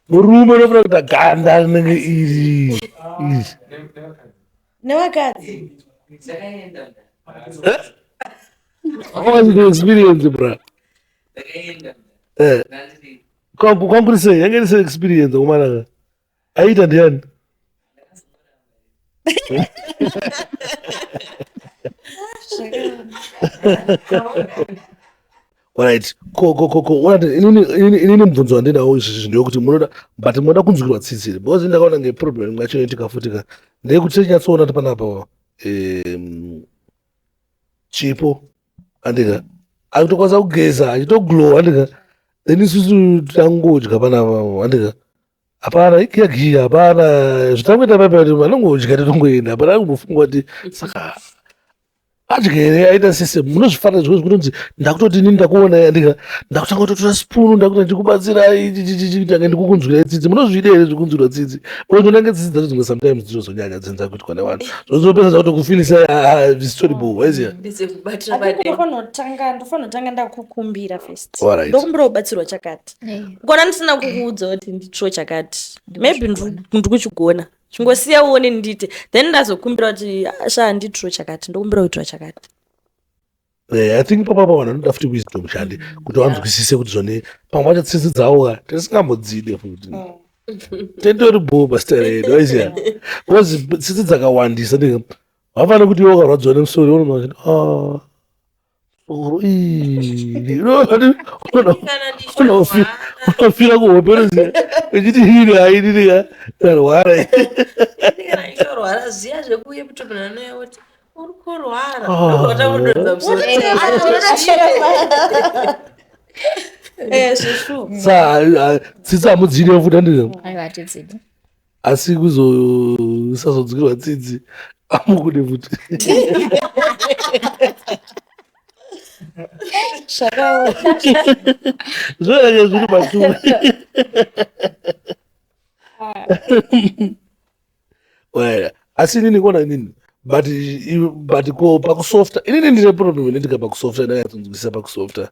B: Murume unofanira kuita ganda rinenge iri iri.
C: Nevakadzi.
B: How was the experience, bra? Kwangu kuri sei? Yange iri sei experience kumanaka? Aita ndiani? Alright, ko unati inini mubvunzo wandinawo izvizvi ndewekuti munoda, but munoda kunzwirwa tsitsi here? Because ndakaona ngeproblem imwe yacho inoitika futi ka, ndeyekuti tinyatsoona kuti panapa Chipo andika akutokwanisa kugeza achitoglow andika, then isusu tangodya panapa andika, hapana igiya giya, hapana zvitangoita paipa kuti vanongodya totongoenda, hapana kumbofunga kuti saka adya here, aita sese. Munozvifarira zvimwe zvekutonzi ndakutoti inini ndakuona andika, ndakutanga kutotora spoon, ndakuti ndikubatsirai tange ndikukunzwirai tsitsi. Munozvida here zvekunzwirwa tsitsi? Because unange tsitsi dzacho dzimwe sometimes dzinozonyanya dzinza kuitwa nevanhu, zvozopesa zvakutokufilisa zvistory bo, waiziya.
D: Ndezvekubatira padeni.
C: Ndofanira kutanga ndakukumbira first.
B: Alright.
C: Ndokumbira kubatsirwa chakati. Kona ndisina kukuudza kuti nditsvo chakati, maybe ndikuchigona, chingosiya uone ndiite, then ndazokumbira kuti "Ah, sha, nditiro chakati, ndokumbira kuitira chakati."
B: I think papa vanhu vanoda futi wisdom shandi kuti vanzwisise kuti zvone pamwe pacho tsitsi dzavo ka tisingambodzide futi, tendori bho pasitera yedu, waiziya, because tsitsi dzakawandisa ndika vafanira kuti iwe ukarwadziwa nemusoro unoona ah, soro iri
D: Kana ndichirwara.
B: Unofira kuhope, unoziya, uchiti iri hainini ka ndarwara.
D: Kana ndichirwara zviya zvekuuye kutomunhu anouya kuti uri kurwara,
B: Ah.
D: ndobva kudonza musoro.
C: Zveshu.
B: Sa tsitsi hamudzide futi andika?
A: Aiwa, hatidzidi.
B: Asi kuzosazodzwirwa tsitsi amukude futi.
C: Zvakaoma.
B: Zvoyake zviri patumwe. Well, Asi inini kona inini but but ko pakusofta inini ndine problem inoitika pakusofta ndayatsonzwisisa pakusofta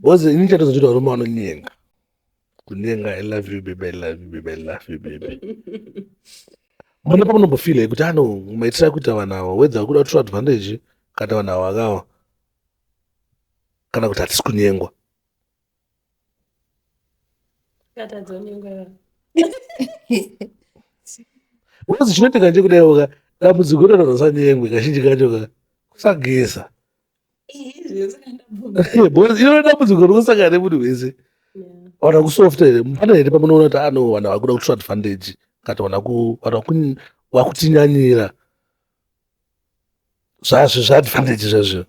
B: because ini chatozotoita varume vanonyenga kunyenga I love you baby, I love you baby, I love you baby. Mune pamunombofila yekuti ano maitira kuita vanhu ava whether kuda kutora advantage kana vanhu ava vakawa kana kuti hatisi kunyengwa. Because chinoitika ndechekudai ka dambudziko rinoita kuti usanyengwe kazhinji kacho ka kusageza. Because iro dambudziko rinosangana nemunhu wese. Vanhu vakusofta here pane here pamunoona kuti ano vanhu vakuda kutora advantage kana vanhu vakutinyanyira zvazvo zvaadvantage zvazvo.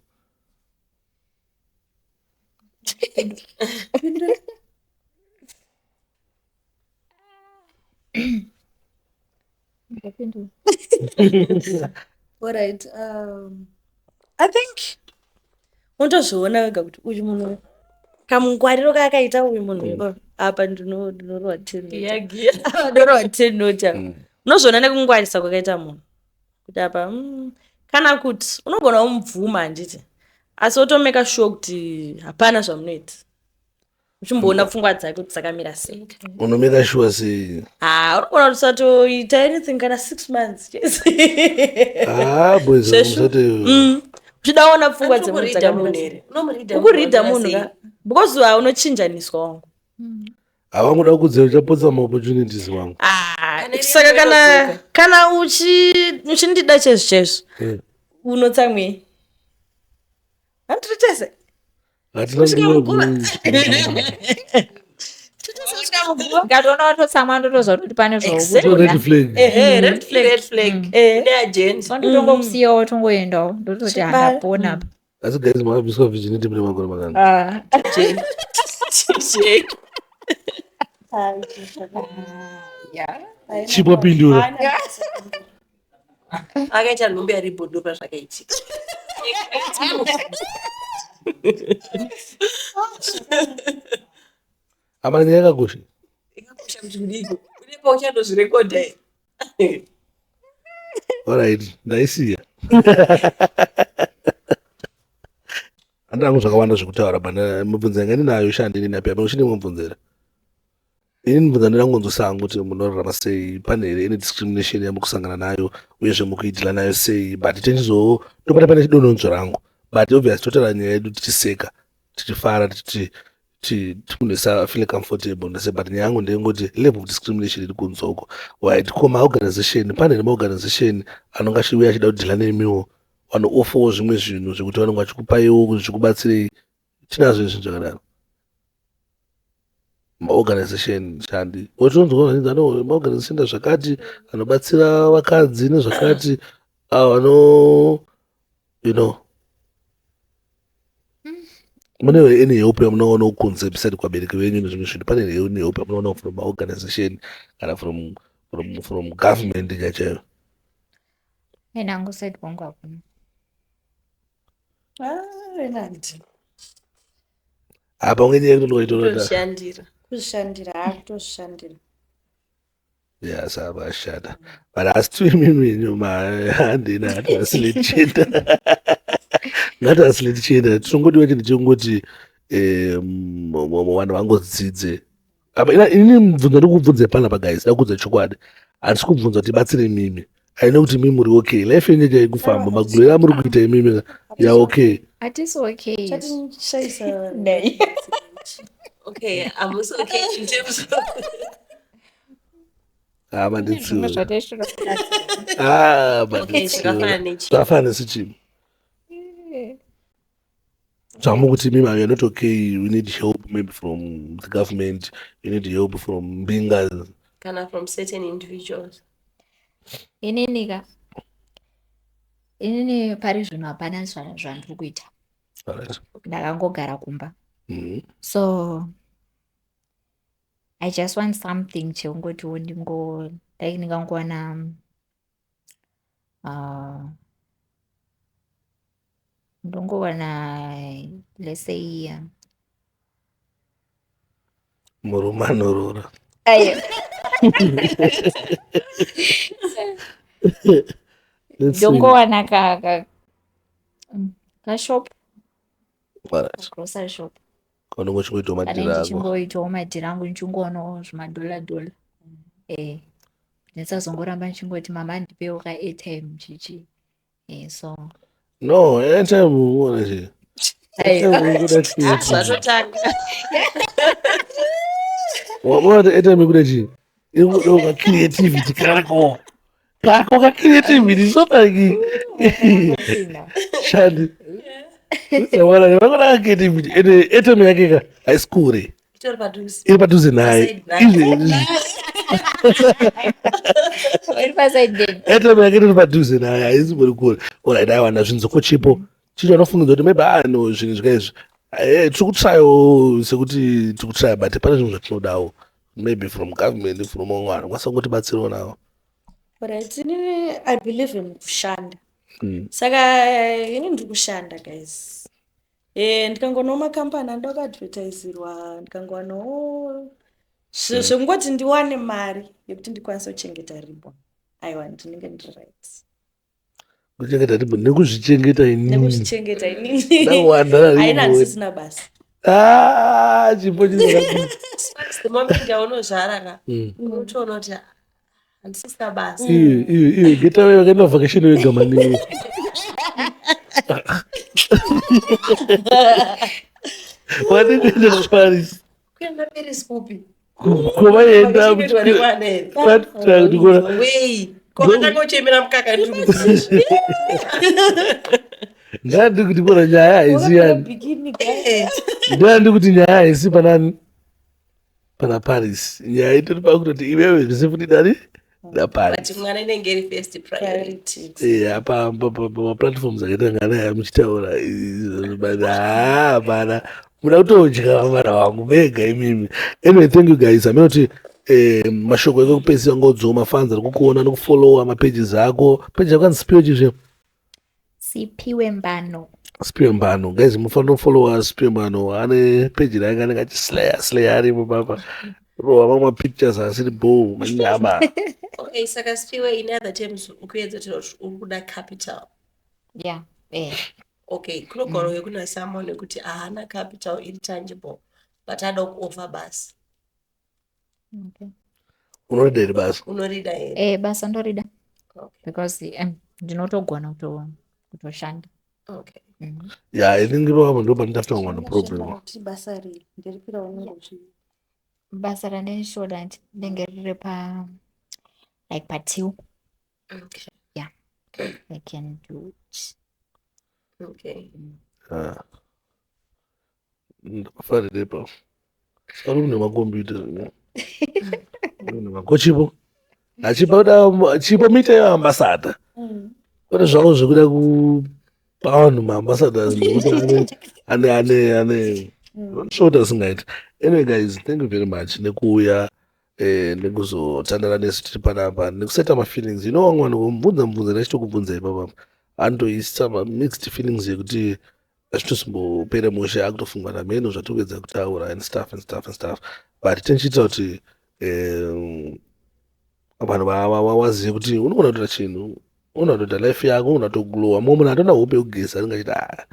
E: Alright, I think
C: unotozviona wega kuti uyu munhu kamungwariro kaakaita uyu munhu mm. Apa ndinorowa ten ndorowa ten nota mm. Unozviona nekungwarisa kwakaita munhu kuti apa kana kuti unogona kumubvuma handiti asi otomeka sure kuti hapana zvamunoita uchimboona pfungwa dzake kuti dzakamira sei.
B: Unomeka sure sei?
C: Ha, unogona kuti usatoita anything kana 6 months chese.
B: Ah, boys musati
C: Uchidaona pfungwa dzemunhu dzakamira sei. Ukuridha munhu ka because unochinjaniswa wangu.
B: Havangoda kukudzira uchapotsa maopportunities wangu.
C: Ah, saka kana kana uchindida chaizvo chaizvo unotsamwei? Handiri tese.
A: Ndikatoona watotsamwa ndotoziva kuti pane
B: zvauri flag.
C: Ehe, red flag.
D: Red flag. Une agenda.
A: So ndotongokusiyawo tongoendawo ndototi handapona apa.
B: Asi guys makabviswa virginity mune makore makani?
A: Ah.
B: Chipo pindura.
D: Akaita nhumbi ari bodo pazvakaitika.
B: Hapana nyaya yakakosha.
D: Yakakosha kuti kudiko. Une pauchandozvirekodha here?
B: Alright, ndaisiya. Handina hangu zvakawanda zvekutaura but mibvunzo yanga ndinayo shandi inini api apa uchine mubvunzo here? Ini mibvunzo ndinangonzwisa hangu kuti munorarama sei, pane here any discrimination yamukusangana nayo uyezve mukuidhila nayo sei but tenchizo tobata pane chidononzvo rangu but obviously totaura nyaya yedu tichiseka tichifara tichiti munhu wese afeel comfortable ndese but nyaya yangu ndeyengoti level of discrimination iri kunze uko right ko maorganization pane here maorganization anonge achiuya achida kudhila nemiwo vanoofawo zvimwe zvinhu zvekuti vanenge vachikupaiwo kuti zvikubatsirei tinazvo zvinhu zvakadaro maorganization shandi otonzwa vachinzi ano maorganization zvakati anobatsira vakadzi nezvakati avo vano you know mune any help yamunoona kunze beside kuvabereki venyu nezvimwe zvinhu pane any help yamunoona from maorganization kana from from from government chaiyo?
A: Ena hangu side kwangu hakuna.
E: Ah, enandi.
B: Apa unge nyaya yekuti ndinoitora
D: Kutozvishandira.
E: Kuzvishandira, ha, kutozvishandira.
B: Yes, abashada. But asi tuimimi handina hati asile tichienda. Ngati asile tichienda tinongodiwa chinhu chekungoti vanhu vangodzidze. Apa ini mubvunzo ndiri kubvunza panapa guys, ndakudza chokwadi. Handisi kubvunza kuti batsire mimi. I know kuti mimi muri okay. Life yenyu yaikufamba, magulero amuri kuita imimi ya okay.
A: Hatisi okay.
E: Chatishaisa.
A: Nei.
D: Okay, hamusi okay in terms of
B: Ah,
A: Zvimwe
B: manditsiura.
A: zvataisvira.
B: Ah,
D: Okay,
B: manditsiura.
D: zvakafanana nechi.
B: Zvakafanana nesichimi. Zvamukuti mimi you are not okay, we need help maybe from the government, you need help from mbinga.
D: Kana from certain individuals.
A: Inini ka. Inini pari zvino hapana zvandiri kuita.
B: Alright.
A: Ndakangogara kumba. So I just want something chekungotiwo ndingo like ndingangowana ndongowana let's say
B: Murume anorora.
A: Aiwa.
B: Let's see.
A: Ndongowana ka ka kashop,
B: Alright.
A: grocery shop.
B: Kaunenge uchingoitawo
A: Pane
B: madhiri ako.
A: ndichingoitawo madhiri angu ndichingoonawo zvimadhola dhola. Eh. Ndisazongoramba ndichingoti mama ndipewo ka airtime chichi. Eh so.
B: No, airtime unoona chii? Airtime ikuda chii?
D: Zvatotanga.
B: Waona kuti airtime ikuda chii? Ikuda ka creativity kako. Kako ka creativity so like shandi. Usaona vakuda ka creativity ende airtime yake ka haisi kure.
D: Itori padhuze.
B: Iri padhuze naye.
D: Paside naye.
B: Izvezvi.
A: Uri paside then.
B: Airtime yake iri padhuze naye haisi muri kure. Alright, aiwa zvinhu chipo. Chito anofungidzwa kuti maybe ah no zvinhu zvikaizvi. Eh, tiri kutrayawo sekuti tiri kutraya but pane zvinhu zvatinodawo maybe from government from vamwe vanhu kwanisa kungotibatsirawo navo.
E: Alright, inini I believe in kushanda. Saka ini ndiri kushanda guys. Ndikangoonawo makambani anoda kuadvertisirwa, ndikangowanawo zvekungoti ndiwane mari yekuti ndikwanise kuchengeta ribbon. Aiwa, ndinenge ndiri right.
B: Kuchengeta ribbon nekuzvichengeta inini.
E: Nekuzvichengeta inini.
B: Ndawanda
E: Haina
B: ribbon.
E: handisisina basa.
B: Ah, chipo chinhu.
D: The moment yaunozvara ka unotoona kuti handisisina basa.
B: Iyo iyo iyo geta wewe wakaenda vacation wega maningi. Wadini kuenda kuParis?
D: Kuenda Paris kupi?
B: Kwavaenda
D: Kuchengetwa nemwana here?
B: kuti kona
D: Wei, kwakatanga uchemera mukaka ndiri kuziva.
B: ndandi kuti kona nyaya haisi yani.
E: Bikini guys.
B: Ndandi kuti nyaya haisi panani pana Paris. Nyaya itori pakutoti iwewe zvese futi dani naParis.
D: But mwana inenge iri first priority.
E: Priority.
B: Yeah, pamaplatforms akaita ngana yamuchitaura but haa mana muda kutodya vamana vangu mega imimi. Anyway, thank you guys. Hameno kuti mashoko ekupedzisira ngodzo mafans ari kukuona nekufollowa mapages ako. Page yako anzi Sipiwe chizve?
A: Sipiwe Mbano.
B: Sipiwe Mbano. Guys, mufanira kufollowa Sipiwe Mbano. Ane page rake anenge achislaya slaya arimo papa. Rowa mamwe mapictures asiri bho manyama.
D: Okay, saka Sipiwe, in other terms, ukuedza kuti uri kuda capital.
A: Yeah. Eh.
D: Okay, kunogona kunge kuna someone wekuti haana capital iri tangible but ada kuoffer basa.
A: Okay.
B: Unorida here basa?
D: Unorida here?
A: Eh basa ndorida
D: Okay.
A: because ndinotogona kutoshanda.
D: Okay.
B: Yeah, I think ipapo ndo panotafuta vamwe problem.
E: Kuti basa rei? Nderipi raunenge uchi
A: Basa randinoda rinenge riri pa like patil.
D: Okay.
A: Yeah. I can do it.
D: Okay.
B: Ah. Ndafarire pa. Saka kune makombiyuta zvino. Kune makochipo. Achipa kuda chipo muite ambassador. Kwete zvavo zvekuda kupa vanhu maambassadors nekuti ane ane ane short asingaiti. Anyway guys, thank you very much nekuuya nekuzotandara nesu tiri panapa nekuseta mafeelings. You know vamwe vanhu vomubvunza mubvunzo ndachitokubvunza ipapa anotoisa mixed feelings yekuti achitosimbopere mushe akutofunga nameno zvatiri kuedza kutaura and stuff and stuff and stuff, but tichiita kuti vanhu vazive kuti unogona kutoita chinhu, unogona kutoita life yako, unogona kutoglowa. Mumwe munhu atona hope yekugeza anenge achiti ah,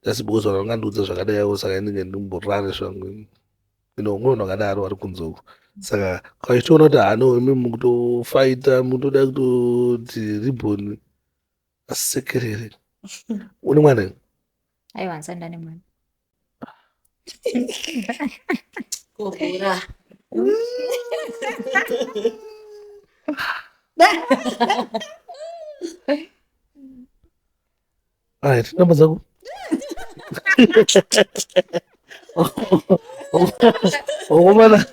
B: just because vanhu vangandiudza zvakadaiwo saka inenge ndimborare zvangu. You know, mumwe munhu akadaro ari kunze uko, saka kachitoona kuti hano imi mukutofaita mutoda kutoti ribbon asekerere. Une mwana here?
A: Aiwa, handisati ndane mwana.
D: Kuvhura.
B: Alright, namba dzako. Wakomana,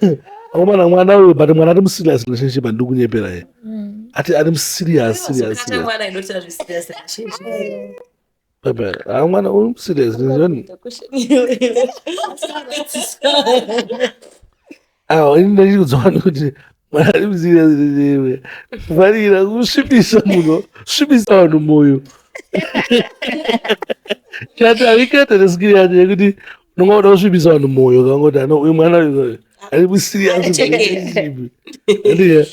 B: wakomana mwana uyu, but mwana ari muserious relationship, handidi kunyepera ye. Ati ari muserious, serious,
D: Kata
B: serious.
D: mwana inoita zviserious relationship.
B: Pepe, ah mwana uri muserious relationship. Ah, ini ndachikudzoka kuti mwana ari muserious relationship. Kufarira kusvibisa munhu, svibisa vanhu moyo. Chati haikete neskill yacho yekuti unonga uda kusvibisa vanhu moyo kangoti ano uyu mwana uyu ari muserious relationship. Ndiye.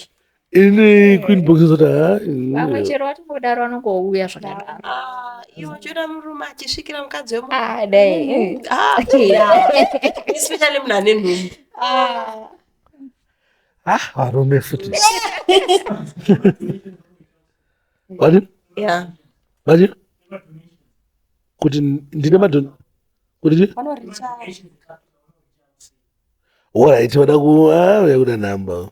B: Ini queen box zoti ha.
A: Vamwe chero vatingodaro vanongouya zvakadaro.
D: Ah, iwe uchiona murume achisvikira mukadzi wemunhu.
A: Ah, dai.
D: Ah, especially munhu ane nhumbu.
E: Ah.
B: Ah, varume futi. Vati?
D: Yeah.
B: Vati? Kuti ndine madon kuti chi? Alright, vada ku ah, vada kuda number.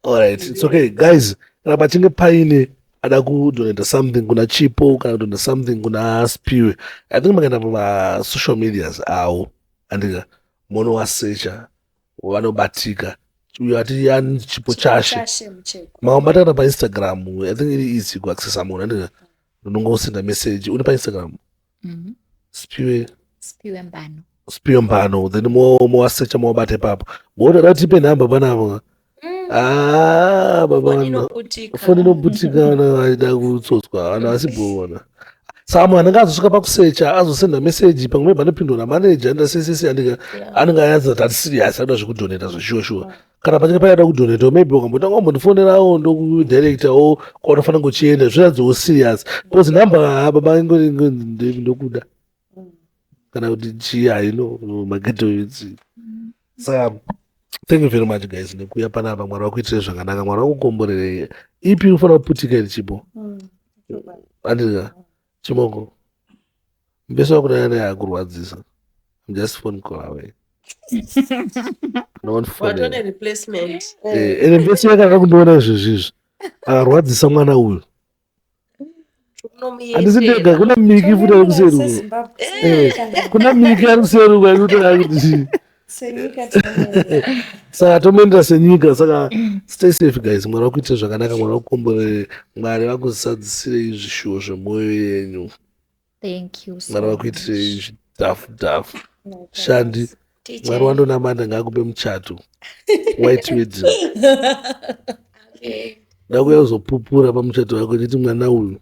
B: Alright, it's okay guys. Kana pachinge paine ada kudonata something kuna Chipo kana kudonata something kuna Spiwe. I think makaenda pama social medias awo andika monowasecha vanobatika uyo ati yani Chipo Chashe.
E: Chashe Mucheko.
B: Makamubata kana paInstagram, I think iri easy kuaccessa munhu andika unongosenda message une paInstagram. Spiwe
A: Spiwe Mbano.
B: Spiwe Mbano then mowasecha mowabata ipapo. Moda da tipe nhamba panapa. Ah, baba
D: Foni
B: vano.
D: inoputika.
B: Foni inoputika vana vaida kutsotswa vanhu vasibhoona. Saka munhu anenge azosvika pakusecha azosenda message pamwe maybe anopindwa namanager anoita sei sei sei andika anenge anyatsa kuti ati serious anoda zvekudonata zveshuwa shuwa. Kana pachinge paida kudonata maybe ukambotanga wambondifonerawo ndokudirectawo kwaunofanira kuchienda zviratidzawo serious because nhamba ha baba ingori ndokuda kana kuti chii haino mageto idzi. Saka thank you very much guys nekuuya panapa. Mwari vakuitire zvakanaka, Mwari vakukomborerei. Ipi unofanira kuputika iri Chipo? Andika chimoko mbeso wakudanana naye akurwadzisa. I'm just phone call away.
D: Watone replacement.
B: Ende mbeso yakanga kundiona izvezvi izvi akarwadzisa mwana uyu. Handisi ndega, kuna Miki futi ari kuseri uko.
E: SeZimbabwe.
B: Kuna Miki ari kuseri uko ari kutoda kuti
E: Senyika tinomuendera.
B: Saka tomuendera senyika. Saka stay safe guys, Mwari vakuitire zvakanaka, Mwari vakukomborere, Mwari vakuzadzisirei zvishuwo zvemwoyo yenyu.
A: Thank you so
B: Mwari vakuitirei
A: much.
B: zvidhafu dhafu. Shandi, Mwari wandonamata ngaakupe muchato white wedding. Ndakuya kuzopupura pamuchato wako nditi mwana uyu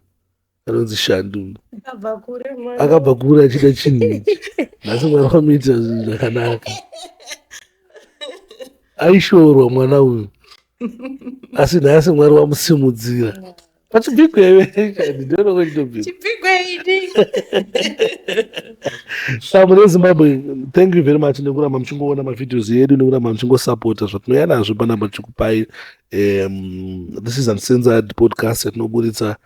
B: anonzi Shandi uyu
E: Akabva kure mwana.
B: Akabva kure achida chinhu ichi, nhasi Mwari wamuitira zvinhu zvakanaka. Aishorwa mwana uyu asi nhasi Mwari wamusimudzira. Pachibigwa iwe, ndinongo chitobikwa.
D: Chipigwe ini.
B: Saka mune Zimbabwe, thank you very much nekuramba muchingoona mavideos edu, nekuramba muchingosapota zvatinouya nazvo panapa tichikupai. This is Uncensored podcast yatinoburitsa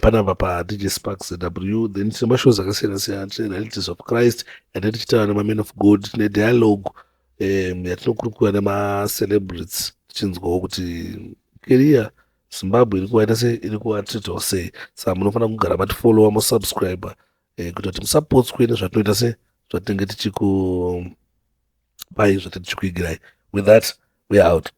B: panapa paDJ Sparks ZW. Then tine mashows akasiyana siyana, tine Realities of Christ yatine tichitaura nemamen of God, tine dialogue yatinokurukura nemacelebrities tichinzwawo kuti career Zimbabwe iri kuvaita sei, iri kuvatreatawo sei. Saka munofanira kugara matifollowa, mosubscribe kuita kuti musapotswe nezvatinoita se zvatinenge tichikupai, zvatinenge tichikuigirai. With that, we are out.